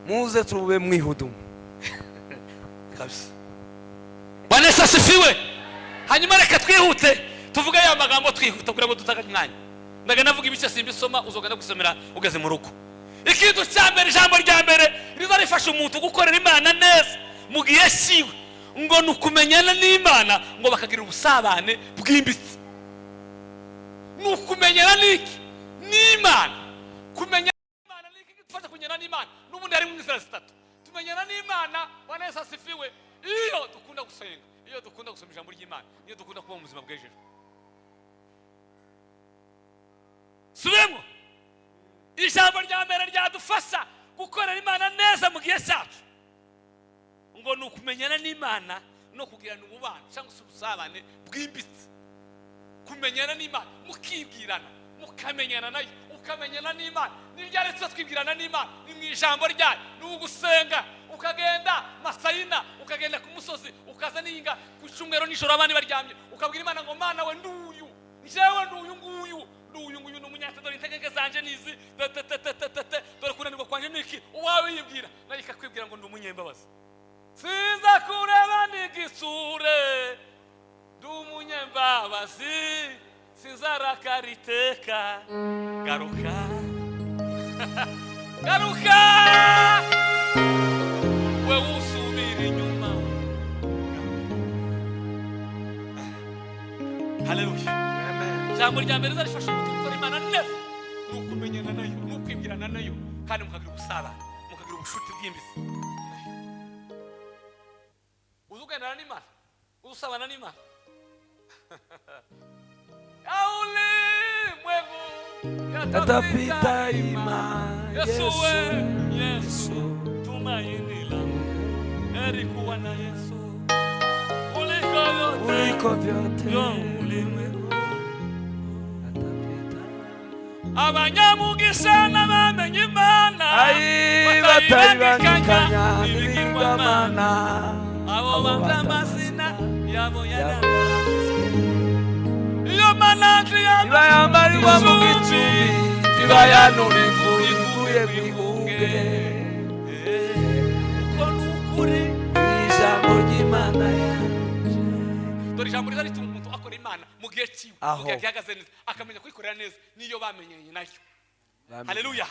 Muze tube mwihudumu. Kabisa. Bwana Yesu asifiwe! Hanyuma reka twihute tuvuge ya magambo, twihuta kugira ngo dutakaze umwanya. Ndaga navuga ibice simbisoma, uzogenda gusomera ugeze mu rugo. Ikintu cya mbere, ijambo rya mbere riza rifasha umuntu gukorera Imana neza mu gihe cyiwe, ngo ni ukumenyana n'Imana, ngo bakagira ubusabane bwimbitse. Ni ukumenyana n'iki? N'Imana. Kumenya Imana ni iki gidufasha kumenyana n'Imana? N'ubundi harimo inzira zitatu tumenyana n'Imana. Bwana Yesu asifiwe! Iyo dukunda gusenga, iyo dukunda gusoma ijambo ry'Imana, iyo dukunda kuba mu buzima bw'ejo. Subiremo, ijambo rya mbere ryadufasha gukorera Imana neza mu gihe cyacu, ngo ni ukumenyana n'Imana no kugirana umubano cyangwa se ubusabane bwimbitse. Kumenyana n'Imana, mukibwirana, mukamenyana nayo, ukamenyana n'Imana. Ni ryari tuba twibwirana n'Imana? Ni mu ijambo ryayo, ni ugusenga, ukagenda masayina, ukagenda ku musozi, ukaza n'inga ku cyumweru nijoro abandi baryamye, ukabwira Imana ngo: "Mana we, nduyu njyewe, nduyu nguyu." N'uyu nguyu ni umunyate, dore intege zanje nizi, te, dore kunanirwa kwanje niki. Uwawe yibwira, nayo ikakwibwira ngo ndi umunyembabazi, siza kureba n'igisure, ndi umunyembabazi, sinzarakara iteka. Garuka, garuka, we usubira inyuma. Haleluya. Ijambo rya mbere rizarifasha umuntu gukora Imana neza ni ukumenyana nayo, ni ukwibwirana nayo, kandi mukagira ubusabane, mukagira ubushuti bwimbitse. Uzi ugendana n'Imana, uzi usabana n'Imana. Ya ulimwengu Yatapita ima. Yesu we. Yesu. Yesu tumaini langu, heri kuwa na Yesu kuliko vyote kuliko vyote vya ulimwengu. Yatapita. Abanyamugisha n'abamenye Imana Ai, batayibangikanya n'ibigirwamana, abo banga amazina yabo yabo iyo mana iba yambarirwa mu gicumbi, ntibayanura imvura iguye mu ihunge. Uko ni ukuri. Ijambo ry'Imana yanje. Dore ijambo riza rituma umuntu akora Imana mu gihe cyiwe, mu Aho. gihe gihagaze neza, akamenya kuyikorera neza niyo bamenyanye nayo. Haleluya.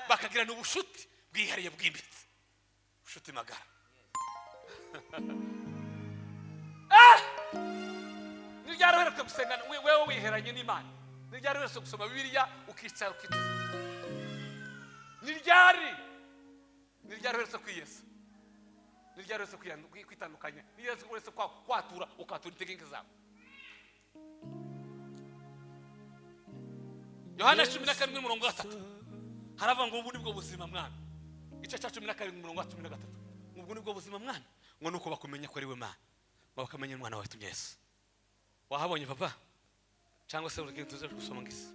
Bakagirana ubushuti bwihariye, bwimbitse, ubushuti magara. Ah! Ni ryari uherutse gusenga wewe wiheranye n'Imana? Ni ryari uherutse gusoma Bibiliya, ukicara, ukiteza? Ni ryari? Ni ryari uherutse kwiyeza? Ni ryari uherutse kwitandukanya? Ni ryari uherutse kwatura, ukatura intege nke zawe? Yohana 17 umurongo wa 3 haravuga ngo ubu ni bwo buzima, mwana. Igice cya 17 umurongo wa 13, ngo ubwo ni bwo buzima, mwana, ngo nuko bakumenya ko ari we Mana, ngo bakamenya umwana wawe tumye Yesu. Wahabonye, papa, cyangwa se urugendo tuze gusoma ngisi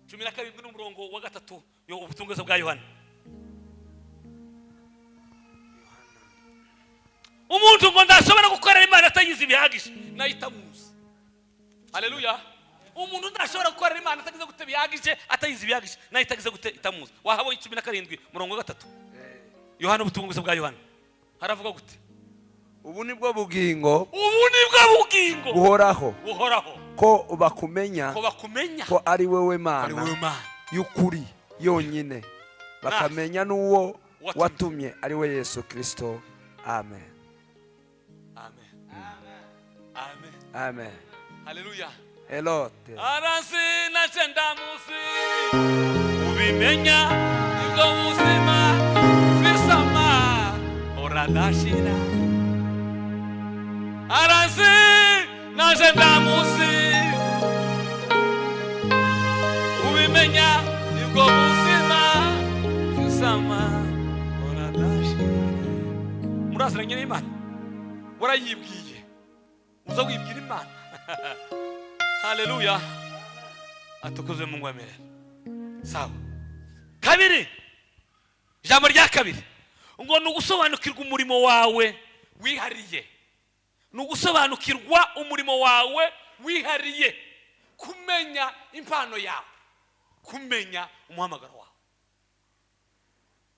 17 n'umurongo wa 3 yo, ubutumwa bwiza bwa Yohana. Umuntu ngo ndashobora gukorera Imana atagize ibihagije, nayo itamuzi. Haleluya. Umuntu udashobora gukorera Imana atagize gute bihagije, atagize ibihagije, nayo itagize gute? Itamuzi. Wahabonye 17 umurongo wa 3, Yohana, ubutumwa bwiza bwa Yohana, haravuga gute? Ubu ni bwo bugingo Ubu ni bwo bugingo buhoraho, buhoraho, ko bakumenya, ko bakumenya, ko ari wowe ari Mana wowe Mana y'ukuri yonyine, bakamenya n'uwo watumye. Watumye, ari we Yesu Kirisito. Amen. Amen, amen. Amen. Haleluya. Elote. Aranzi naje ndamuzi, ubimenya nibwo buzima fisama oradashira. Aranzi naje ndamuzi, ubimenya nibwo buzima fisama oradashira. Muraziranye n'Imana? Warayibwiye? Uza wibwira Imana? Haleluya, atukuzwe Mungu wa milele. Sawa. Kabiri, ijambo rya kabiri ngo ni ugusobanukirwa umurimo wawe wihariye, ni ugusobanukirwa umurimo wawe wihariye, kumenya impano yawe, kumenya umuhamagaro wawe.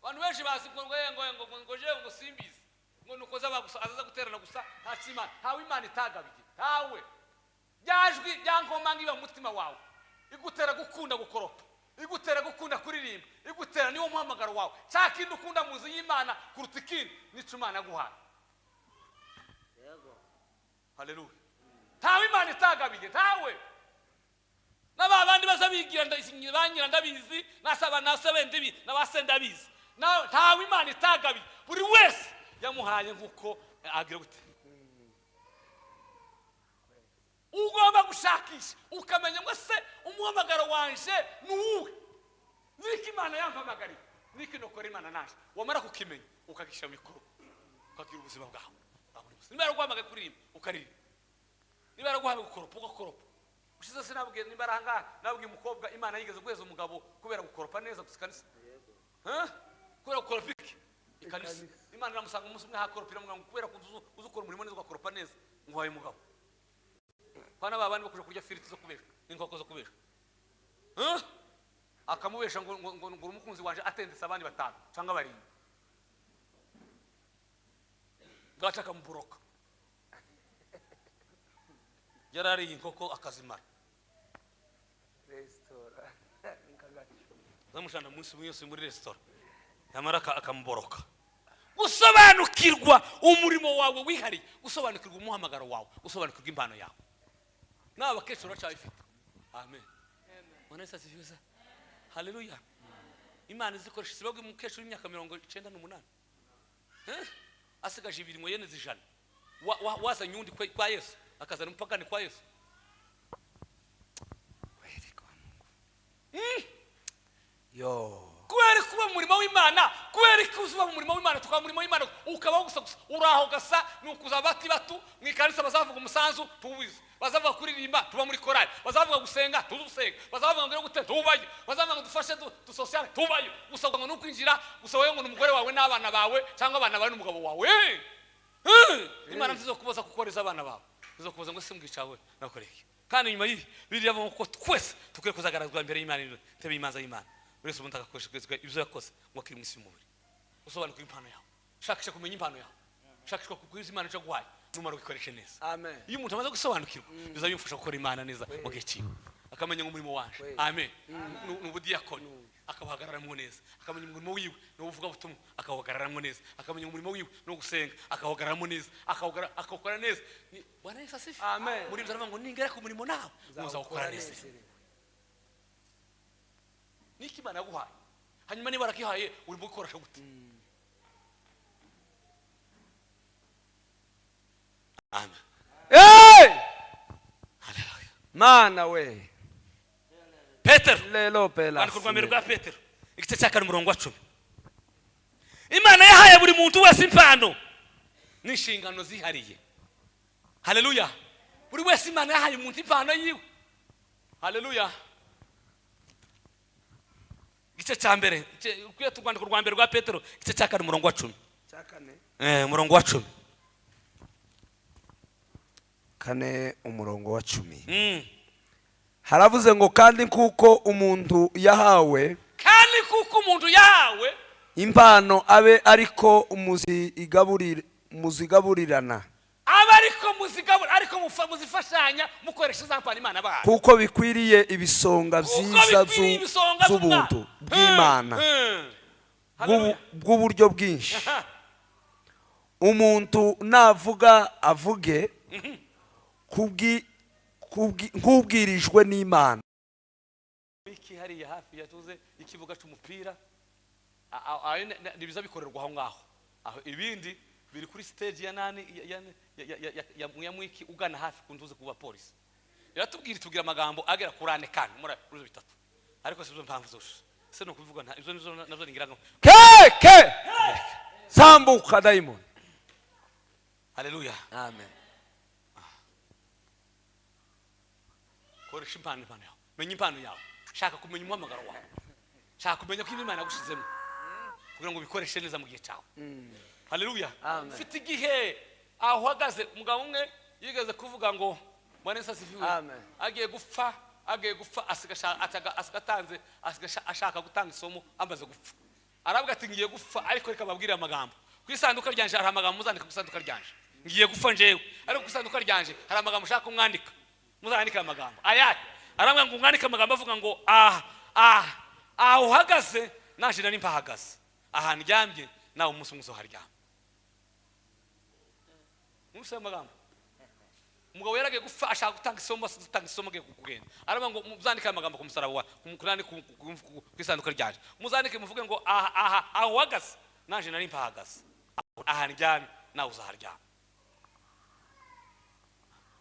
Abantu benshi bazi ngo ngo ngo ngo ngo ngo jewe ngo simbizi, ngo nuko zaba gusa azaza guterana gusa, nta cy'Imana. Ntawe Imana itagabiye, ntawe. Byajwi bya nkomanga iba mu mutima wawe, igutera gukunda gukoropa, igutera gukunda kuririmba, igutera, niwo muhamagaro wawe. Cya kindi ukunda mu nzu y'Imana kuruta ikindi, nico Imana yaguhaye. Haleluya. Ntawe Imana itagabiye, ntawe. N'aba bandi baza bigira ba nyira ndabizi, nasaba nasabe ndibi nabase ndabizi. Ntawe Imana itagabiye, buri wese yamuhaye nk'uko agira gute. Ugomba gushakisha ukamenya ngo se umuhamagaro wanje ni uwuhe? Niki Imana yampamagariye? Niki nokora Imana naje? Wamara kukimenya, ukagishyira mu bikorwa, ukagira ubuzima bwawe bwa buri munsi. Niba yaraguhamagaye kuririmba, ukaririmba. Niba yaraguhamagaye gukoropa, ugakoropa. Ushize sinabwiye, niba ari ahangaha nabwiye umukobwa Imana yigeze guheza umugabo kubera gukoropa neza gusa ikanisa. Huh? Kubera gukoropa iki? Ikanisa. Imana iramusanga umunsi umwe hakoropera, ngo kubera ko uzi ukora umurimo neza, ugakoropa neza, nguhaye umugabo. Pana ba bandi bakuja kurya firiti zo kubesha n'inkoko zo kubesha. Akamubesha ngo ngo ngo ngo umukunzi wanje atendetse abandi batanu cyangwa barindwi, bwaca akamuburoka. Yarariye inkoko akazimara. Resitora nkagacu. Zamushana munsi yose muri resitora, yamara akamuboroka. Gusobanukirwa umurimo wawe wihariye, gusobanukirwa umuhamagaro wawe, gusobanukirwa impano yawe, nawe abakecuru baracyabifite. Amen. Bwana Yesu asifiwe sana. Haleluya. Imana izikoresha sibabwe umukecuru w'imyaka 98. Eh? Asigaje ibiri ngo yeneze 100. Wazanye undi kwa Yesu, akazana umupagani kwa Yesu. Yo. Kubera kuba mu murimo w'Imana, kubera ko uzuba mu murimo w'Imana, tukaba mu murimo w'Imana ukabaho gusa gusa uraho gasa nukuza bati batu mu ikanisa bazavuga umusanzu tuwize, bazavuga kuririmba tuba muri korali, bazavuga gusenga tuzusenga, bazavuga ngo gute tubayo, bazavuga ngo dufashe dusociale tubayo, gusa ngo nukwinjira gusa wowe ngo n'umugore wawe n'abana bawe cyangwa abana bawe n'umugabo wawe. Imana ntizokubaza kukoreza abana bawe, ntizokubaza ngo se mbwicawe nakoreke. Kandi nyuma y'ibi Bibiliya ivuga ko twese tukwiye kuzagaragazwa imbere y'Imana, intebe y'imanza y'Imana. Buri wese umuntu agakoresha ibyo yakoze ngo akiri mu isi y'umubiri. Usobanukirwe impano yawe, shakisha kumenya impano yawe, shakisha kugwiza Imana icyo aguhaye, numara ubikoreshe neza. Amen. Iyo umuntu amaze gusobanukirwa biza bimufasha gukora Imana neza mu gihe cyiwe, akamenya ngo umurimo waje. Amen. Ni ubudiyakoni, akawuhagararamo neza, akamenya umurimo wiwe ni ubuvugabutumwa, akawuhagararamo neza, akamenya umurimo wiwe ni ugusenga, akawuhagararamo neza, akawukora neza. Bwana Yesu asifiwe. Amen. Muri ibyo aravuga ngo ningera ku murimo nawe muzawukora neza. Niki Imana yaguhaye, hanyuma niba warakihaye urimo gukoresha gute? Amen. Hey! Haleluya. Mana we. Petero. Lelo pela. Rwandiko rwa mbere rwa Petero igice cya 4 umurongo wa 10. Imana yahaye buri muntu wese impano n'inshingano zihariye. Haleluya. Buri wese Imana yahaye umuntu impano yiwe. Haleluya. Igice cya mbere, urwandiko rwa mbere rwa Petero igice cya 4 umurongo wa 10. Cya kane. Umurongo wa 10. 4 umurongo wa 10. Haravuze ngo kandi kuko umuntu yahawe, kandi kuko umuntu yahawe impano abe ariko muzigaburirana, abe ariko muzigabura, ariko muzifashanya mukoresha za mpano Imana bahaye, kuko bikwiriye ibisonga byiza z'ubuntu bw'Imana bw'uburyo bwinshi. Umuntu navuga avuge nk'ubwirijwe n'Imana. Iki hariya hafi yatuze ikibuga cy'umupira nibiza bikorerwa aho ngaho, aho ibindi biri kuri stage ya nani ya mwiki ugana hafi kuntuze kuba polisi. Iratubwira itubwira amagambo agera kuri ane kandi muri bitatu, ariko sibyo mpamvu zose se no kuvuga nta izo nizo nazo ningira ngo keke sambuka daimon. Haleluya. Amen. Koresha impano yawe, menya impano yawe, shaka kumenya umuhamagaro wawe, shaka kumenya ko Imana yagushizemo kugira ngo ubikoreshe neza mu gihe cyawe. Haleluya. Mfite igihe aho uhagaze. Umugabo umwe yigeze kuvuga ngo Bwana Yesu asifiwe. Agiye gupfa, asiga ashaka gutanga isomo amaze gupfa. Aravuga ati ngiye gupfa, ariko reka babwire amagambo. Ku isanduka ryanje hari amagambo muzandika ku isanduka ryanje. Ngiye gupfa njewe, ariko ku isanduka ryanje hari amagambo ushaka kumwandika. Muzandika amagambo ayahe? Aravuga ngo mwandike amagambo avuga ngo aho uhagaze naje nari mpahagaze, aha ndyamye nawe umunsi umwe uzoharyama. Mwumvise amagambo? Umugabo yaragiye gupfa ashaka gutanga isomo, gutanga isomo agiye kugenda. Aravuga ngo muzandike amagambo ku musaraba wa ku isanduka ryanje, muzandike muvuge ngo aha aho uhagaze naje nari mpahagaze, aha ndyamye nawe uzaharyama.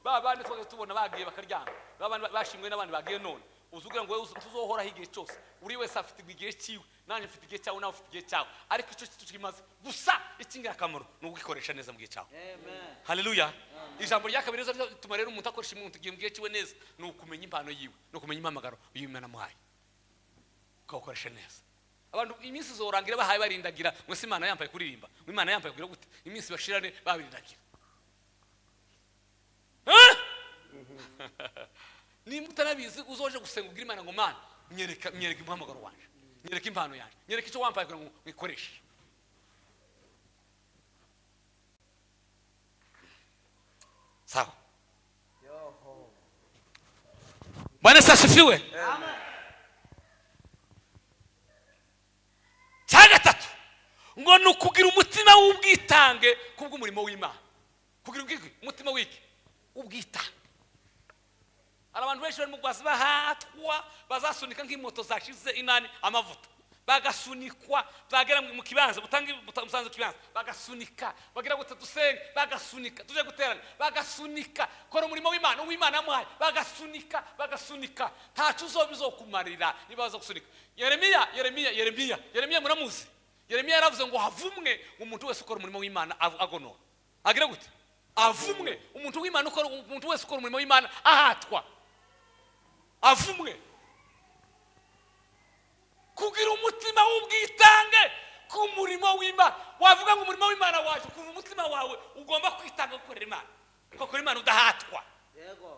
Ba bandi twese tubona bagiye bakaryama, ba bandi bashimwe n'abandi bagiye none, uzugira ngo tuzohoraho igihe cyose. Uri wese afite igihe cyiwe, nanjye mfite igihe cyawe, nawe ufite igihe cyawe, ariko icyo kimaze gusa icy'ingirakamaro ni ugikoresha neza mu gihe cyawe. Amen. Haleluya. Ijambo rya kabiri rituma rero umuntu akoresha umuntu igihe cyiwe neza ni ukumenya impano yiwe, ni ukumenya impamagaro y'Imana amuhaye, ukawukoresha neza. Abantu iminsi zorangira bahaye barindagira ngo se Imana yambaye kuririmba, ngo Imana yambaye kugira gute, iminsi bashirane babirindagira. Nimba utanabizi, uzoje gusenga ubwira Imana ngo: "Mana, nyereka, nyereka umuhamagaro wanje, nyereka impano yanjye, nyereka icyo wampaye kugira ngo mwikoreshe." Sawa. Bwana Yesu asifiwe. Cya gatatu ngo ni ukugira umutima w'ubwitange kubw'umurimo w'Imana. Kugira umutima w'iki? Ubwitange. Hari abantu benshi barimo guhaza bahatwa, bazasunika nk'imoto zashize inani amavuta, bagasunikwa, bagera mu kibanza butange umusanzu kibanza bagasunika, bagira gute, dusenge bagasunika, tuje guterana bagasunika, kora umurimo w'Imana uw'Imana yamuhaye bagasunika, bagasunika. Ntaco uzoba bizokumarira niba baza gusunika. Yeremiya, Yeremiya, Yeremiya, Yeremiya, muramuzi. Yeremiya yaravuze ngo havumwe umuntu wese ukora umurimo w'Imana agonora. Agira gute? Avumwe umuntu w'Imana ukora, umuntu wese ukora umurimo w'Imana ahatwa, avumwe. Kugira umutima w'ubwitange ku murimo w'Imana, wavuga ngo umurimo w'Imana waje kuva umutima wawe ugomba kwitanga gukorera Imana, gukorera Imana udahatwa.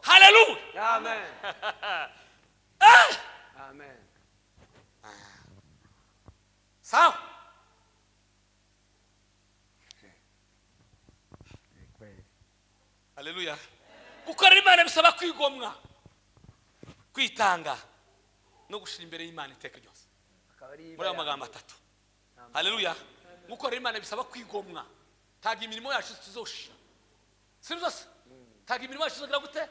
Haleluya. Amen. Amen. Sawa. Haleluya. Gukorera Imana bisaba kwigomwa, kwitanga no gushira imbere y'Imana iteka ryose. Muri ayo magambo atatu. Haleluya. Gukorera Imana bisaba kwigomwa. Ntabwo imirimo yacu tuzoshira, si byose, ntabwo imirimo yacu tuzogira gute,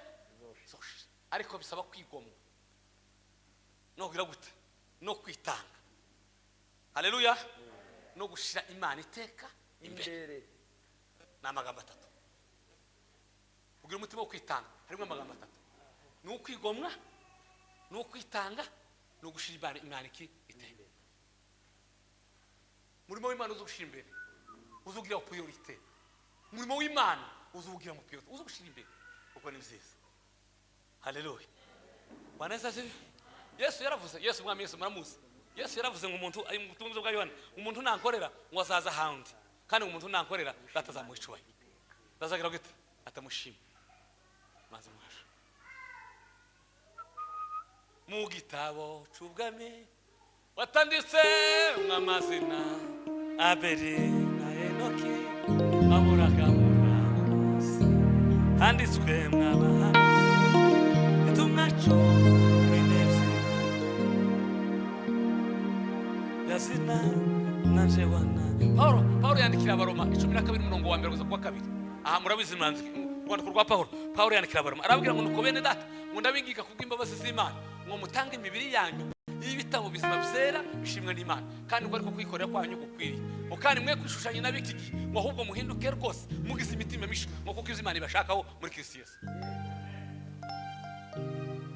tuzoshira, ariko bisaba kwigomwa no kugira gute, no kwitanga. Haleluya. No gushira Imana iteka imbere. Ni amagambo atatu. Kugira umutima wo kwitanga harimo amagambo atatu: ni ukwigomwa, ni ukwitanga, ni ugushira Imana iki iteka. Umurimo w'Imana uza imbere, uzugira priorité. Umurimo w'Imana uzugira mu priorité, uza gushyira imbere, kuko ni byiza. Haleluya. Bwana Yesu asifiwe. Yesu yaravuze, Yesu, Umwami Yesu muramuzi. Yesu yaravuze ngo umuntu ari mu butumwa bwa Yohana, umuntu nankorera ngo azaza ahandi, kandi umuntu nankorera Data azamuha icubahiro. Bazagira gute? Atamushima. Maze mwasha mu gitabo c'ubwami watanditse mw'amazina Abeli na Enoki, Aburahamu na Mose, handitswe mw'abahanuzi, intumwa 12, yazina nanje wana. Paulo yandikira Abaroma 12 umurongo wa mbere kugeza ku wa kabiri. Aha murabizi, mwanzi urwandiko rwa Paulo. Paulo yandikira Abaroma arababwira ngo: "Nuko bene data, ngo ndabinginga kubw'imbabazi z'Imana ngo mutange imibiri yanyu y'ibitabo bizima byera bishimwe n'Imana, kandi ngo ariko kwikorera kwanyu gukwiriye, ngo kandi mwe kwishushanya n'ab'iki gihe, ngo ahubwo muhinduke rwose mugize imitima misha, ngo kuko ibyo Imana ibashakaho muri Kristo Yesu."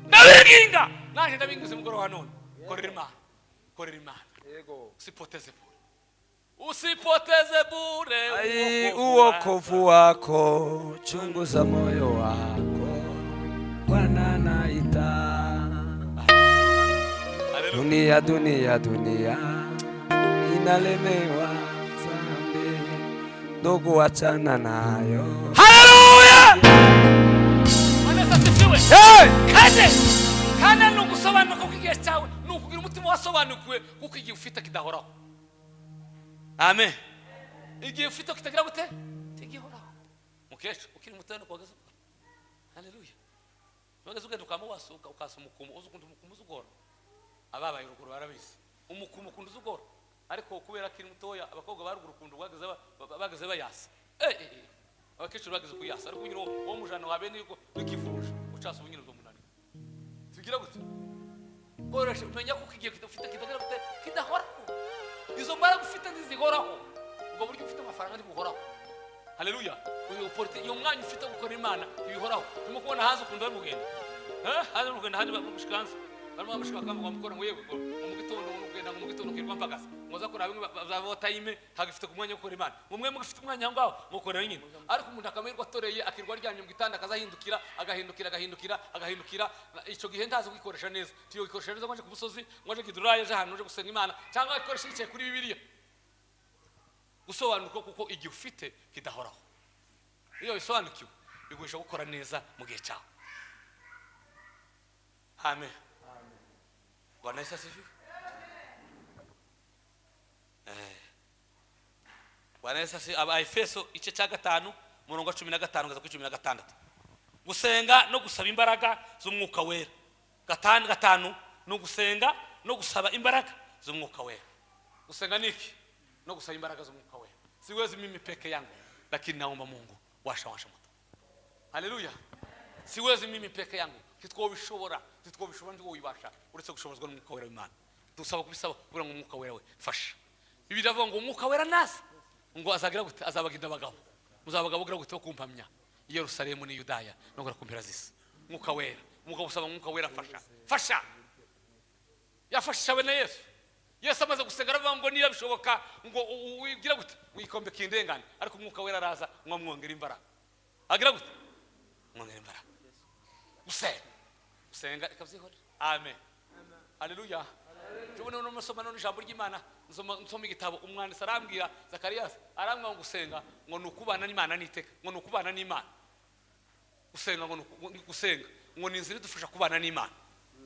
Ndabinginga, naje ndabingize umugoroba wa none, korera Imana, korera Imana. Yego. Usipoteze bure, usipoteze bure Ai, uokovu uokovu wako, chunguza moyo wako, Bwana naita. Haleluya. Dunia, dunia, dunia inalemewa zambi, ndugu, achana nayo. Haleluya. Bwana Yesu asifiwe. Hey! Kane, kane ni ugusobanuka kuko igihe cyawe, ni ukugira umutima wasobanukiwe kuko igihe ufite kidahoraho. Amen. Igihe ufite kitagira gute? Kigihoraho. Mukecuru ukiri muto nuko wageze ukora. Haleluya. Wageze ugenda ukama wasuka ukasa umukumu, uzi ukuntu umukumu uzi ugora. Ababaye ruguru barabizi, umukumu ukuntu uzi ugora. Ariko kubera akiri mutoya, abakobwa ba ruguru ukuntu bageze bayasa. Eh, eh, eh. Abakecuru bageze kuyasa, ariko nyine uwo mujana wabe niko wikivuje ucasa ubu nyine uzomunanira. Tugira gute? Koresha, umenya ko igihe ufite kitagira gute? Kidahoraho. Izo mbaraga ufite ntizihoraho, ubwo buryo ufite amafaranga ntibuhoraho. Haleluya. Uyu politi, iyo mwanya ufite wo gukora Imana ntibihoraho. Turimo kubona hanze ukuntu bari kugenda. Eh, hanze bari kugenda, hanze bamushika hanze barimo bamushika, bakavuga ngo ngo yewe, ngo mu gitondo ngo kugenda, ngo mu gitondo kirwa mpagaze ngo za kora bimwe bazaba time, hagifite ku mwanya wo gukora Imana, ngo mwe mugifite umwanya aho ngaho mukorera nyine. Ariko umuntu akamerwa atoreye, akirwa aryamye mu gitanda, akazahindukira, agahindukira, agahindukira, agahindukira. Icyo gihe ntazi kwikoresha neza, tiyo gikoresha neza ngo aje ku musozi, ngo aje kiduraye, aje ahantu aje gusenga Imana, cyangwa akoresha yicaye kuri Bibiliya. Gusobanurwa kuko igihe ufite kidahoraho, iyo bisobanukiwe biguhisha gukora neza mu gihe cyawe. Amen. Bwana Yesu asifiwe. Bwana Yesu asifiwe. Abaefeso igice cya 5, umurongo wa 15 kugeza kuri 16. Gusenga no gusaba imbaraga z'Umwuka Wera. Gatanu gatanu ni ugusenga no gusaba imbaraga z'Umwuka Wera. Gusenga niki? No gusaba imbaraga z'Umwuka Wera. Siwezi mimi peke yangu, lakini naomba Mungu washa washa moto. Haleluya. Siwezi mimi peke yangu, ntitwobishobora, ntitwobishobora, ntitwobibasha uretse gushobozwa n'Umwuka Wera w'Imana. Dusaba kubisaba kugira ngo Umwuka Wera we fasha. Bibiliya iravuga ngo Umwuka Wera naza ngo azagira gute? Azabaginda abagabo, muzabagabo kugira gute? Bo kumpamya i Yerusalemu n'i Yudaya no kugera ku mpera z'isi. Umwuka Wera, Umwuka, gusaba Umwuka Wera fasha, fasha. Yafashisha we na Yesu. Yesu amaze gusenga aravuga ngo niba bishoboka ngo ugira gute? Wikombe kindengane. Ariko Umwuka Wera araza ngo amwongere imbaraga. Agira gute? Mwongere imbaraga. Gusenga, gusenga ikabyihorera. Amen. Haleluya. Tubone no musoma none ijambo ry'Imana, nsoma igitabo, umwanditsi arambwira, Zakariyasi arambwira ngo gusenga ngo ni ukubana n'Imana n'iteka, ngo ni ukubana n'Imana. Gusenga ngo ni gusenga ngo ni inzira idufasha kubana n'Imana.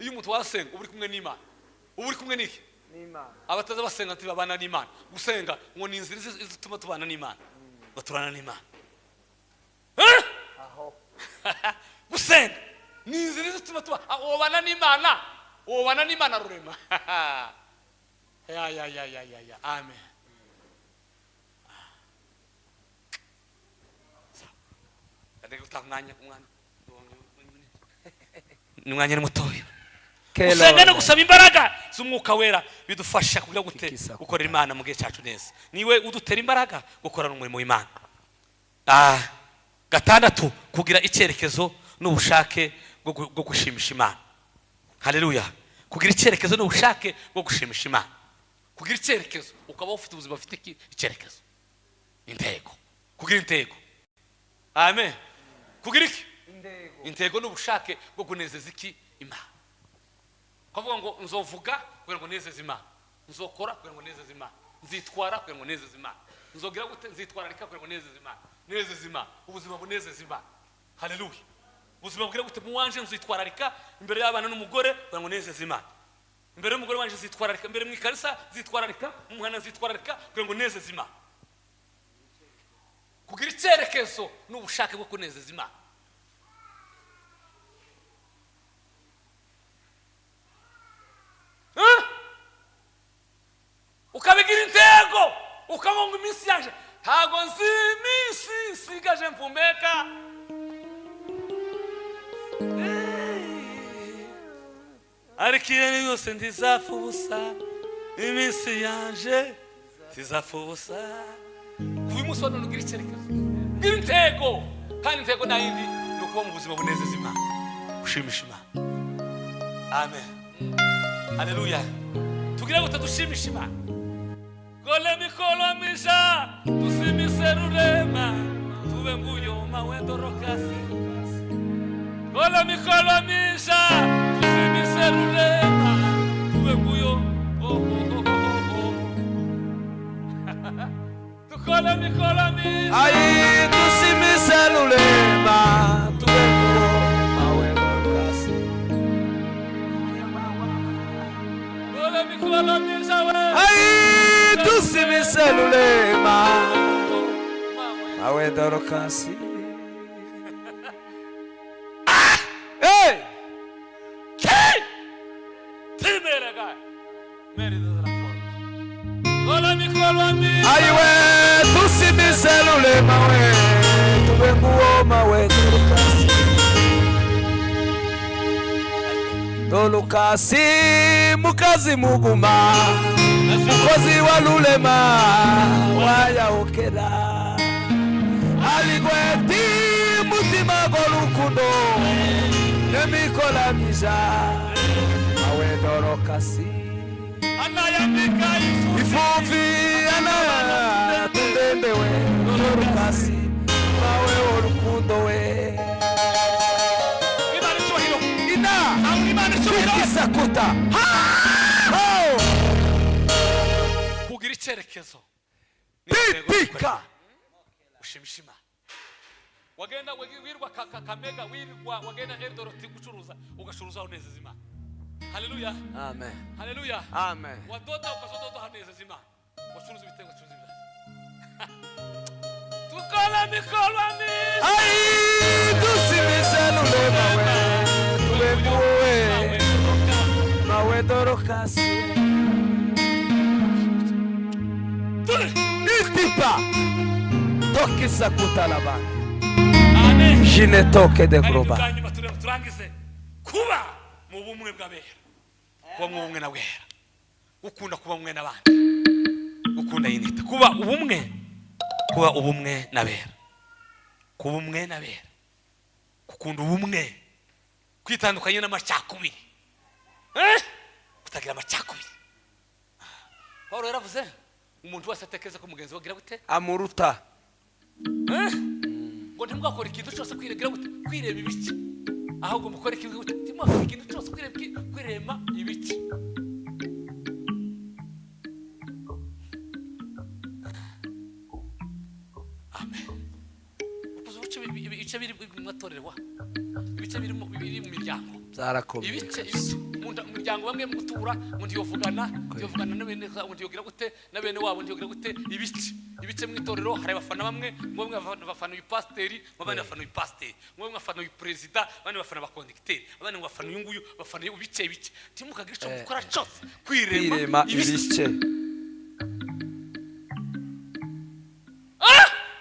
Iyo umuntu wasenga, uba uri kumwe n'Imana. Uba uri kumwe n'iki? N'Imana. Abataza basenga ntibabana n'Imana. Gusenga ngo ni inzira izituma tubana n'Imana, baturana n'Imana. Eh? Aho. Gusenga ni inzira izituma tuba ubana n'Imana, ubana n'Imana rurema. Ya ya ya ya ya ya. Amen. Ndeke gutaha umwanya, umwanya ni umwanya ni mutoya. Gusenga no gusaba imbaraga z'Umwuka Wera bidufasha kugira gute? Kikisa. Gukorera Imana mu gihe cyacu neza. Niwe udutera imbaraga gukorana umurimo w'Imana. Gatandatu, kugira icyerekezo n'ubushake bwo gushimisha Imana. Haleluya. Kugira icyerekezo n'ubushake bwo gushimisha Imana. Kugira icyerekezo, ukaba ufite ubuzima bufite icyerekezo, intego. Kugira intego. Amen. Kugira iki? Intego. Intego n'ubushake bwo kunezeza iki? Imana. Kuvuga ngo nzovuga kugira ngo nezeze Imana, nzokora kugira ngo nezeze Imana, nzitwara kugira ngo nezeze Imana, nzogira gute? Nzitwararika kugira ngo nezeze Imana, nezeze Imana, ubuzima bunezeze Imana. Haleluya. Ubuzima bwira gute? Mu wanje nzitwararika imbere y'abana n'umugore kugira ngo nezeze Imana. Imbere y'umugore wanje nzitwararika, imbere mu ikarisa nzitwararika, mu muhanda nzitwararika kugira ngo nezeze Imana. Kugira icyerekezo n'ubushake bwo kunezeza Imana. Eh? Ukabigira intego, ukavuga ngo iminsi yaje, ntago nzi iminsi nsigaje mpumeka. Ariko iyo ari yose ntizapfa ubusa, iminsi yanje ntizapfa ubusa. Kuva uyu munsi wa none ugira icyerekezo, ugira intego. Kandi intego nta yindi, ni ukuba mu buzima bunezeza Imana, gushimisha Imana. Amen. Haleluya. Tugira ngo dushimishe Imana. Kole mikolo misha tusimise rurema tube nguyoma wendorokasi. Kole mikolo misha tusimise rurema tube nguyo, oh, oh, oh, oh, oh. Tukole mikolo misha. Ayi, tusimise lulema tubenguo mawe dorokasi. Kole mikolo misha we. Ayi, tusimise lulema mawe dorokasi. Hey! Ki! Timerega. Meri de la forma. Kole mikolo misha. Ayiwe, tusimise lulema we tubenguo mawe dorokasi. Dorokasi mukazi muguma, mukozi wa lulema wayaokera, aligweti mutima golukundo nemikola myiza mawe dorokasi. Anayandika ifu. Ifuvi ana tundembewe dorokasi mawe olukundo we. Imana icyubahiro. Ina. Zamura Imana icyubahiro. Isakuta. Oh! Kugira icyerekezo. Pipika. Ushimisha Imana. Wagenda wirwa Kakamega, wirwa wagenda Eldoret gucuruza, ugacuruza unezeza Imana. Haleluya! Amen. Haleluya! Amen. Wadoda, ukazododa hanezeza Imana. Wacuruza ibitenge, wacuruza ibirayi. Tukora mikorwa myiza. Ai, dusimise lulema we, tubemuwe mawe Dorokasi itipa tokisa kutalaba. Amen. Jine toke de Kandi groba. bwa nyuma tureba turangize kuba mu bumwe bw'abera, kuba mu bumwe na bwera, gukunda kuba mwe n'abandi, gukunda yinita kuba ubumwe, kuba ubumwe n'abera, kuba umwe n'abera, gukunda ubumwe, kwitandukanya n'amacakubiri, kutagira amacakubiri. Paul yaravuze, umuntu wese atekereza ko mugenzi we agira gute? Amuruta. Eh? Ngo ntimwakore ikintu cyose kwiregira gute? Kwireba ibice. Ahubwo mukore ikintu gute? Ntimwakore ikintu cyose kwirema ibice. Amen. Ukuze ubuce ibice biri mu matorero wa, ibice biri mu miryango. Byarakomeye. Ibice Kabisa. Ibice mu muryango, bamwe mu gutura ngo ntiyovugana na bene, ngo ntiyogira gute na bene wabo, ntiyogira gute. Ibice mu itorero hari abafana bamwe, ngo bamwe bafana uyu pasiteri, ngo abandi bafana uyu pasiteri, ngo bamwe bafana uyu perezida, abandi bafana abakondegiteri, abandi ngo bafana uyu nguyu, bafana uyu. Ibice ntimukagire icyo mukora cyose kwirema kwirema ibice. Ibice,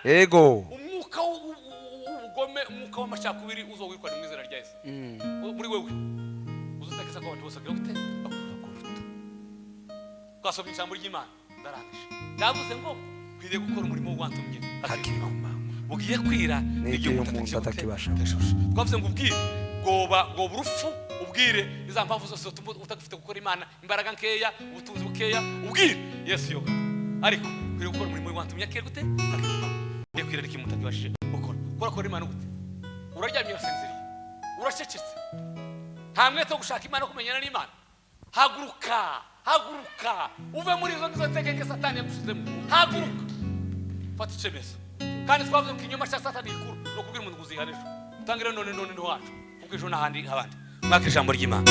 ego. Umwuka w'ubugome, umwuka w'amacakubiri uzowirukana mu izina rya Yesu. Muri wewe uzutekereza ko abantu bose bagira gute? Bakuruta. Twasomye ijambo ry'Imana, ndarangije. Ndavuze ngo kwiriye gukora umurimo wantumye hakiri ku manywa. Bugiye kwira. N'igihe umuntu umuntu atakigira gute? atakibasha. Atashobora. Twavuze ngo ubwire bwoba urupfu, ubwire iza mpamvu zose zituma utagifite gukora Imana, imbaraga nkeya, ubutunzi bukeya, ubwire Yesu yoga. Ariko kwiriye gukora umurimo wantumye akiri gute? Hakiri ku manywa. Bugiye kwira n'ikintu utakibashije gukora. Kora Imana gute? Uraryamye, urasinziriye, uracecetse, nta mwete wo gushaka Imana, wo kumenyana n'Imana. Haguruka, haguruka, uve muri izo ngizo ntegeke Satani yagushizemo. Haguruka, fata icyemezo. Kandi twavuze ngo ikinyoma cya Satani gikuru ni ukubwira umuntu ngo uzihane ejo. Utangire none, none ni wacu, kuko ejo n'ahandi habandi. Mwaka ijambo ry'Imana.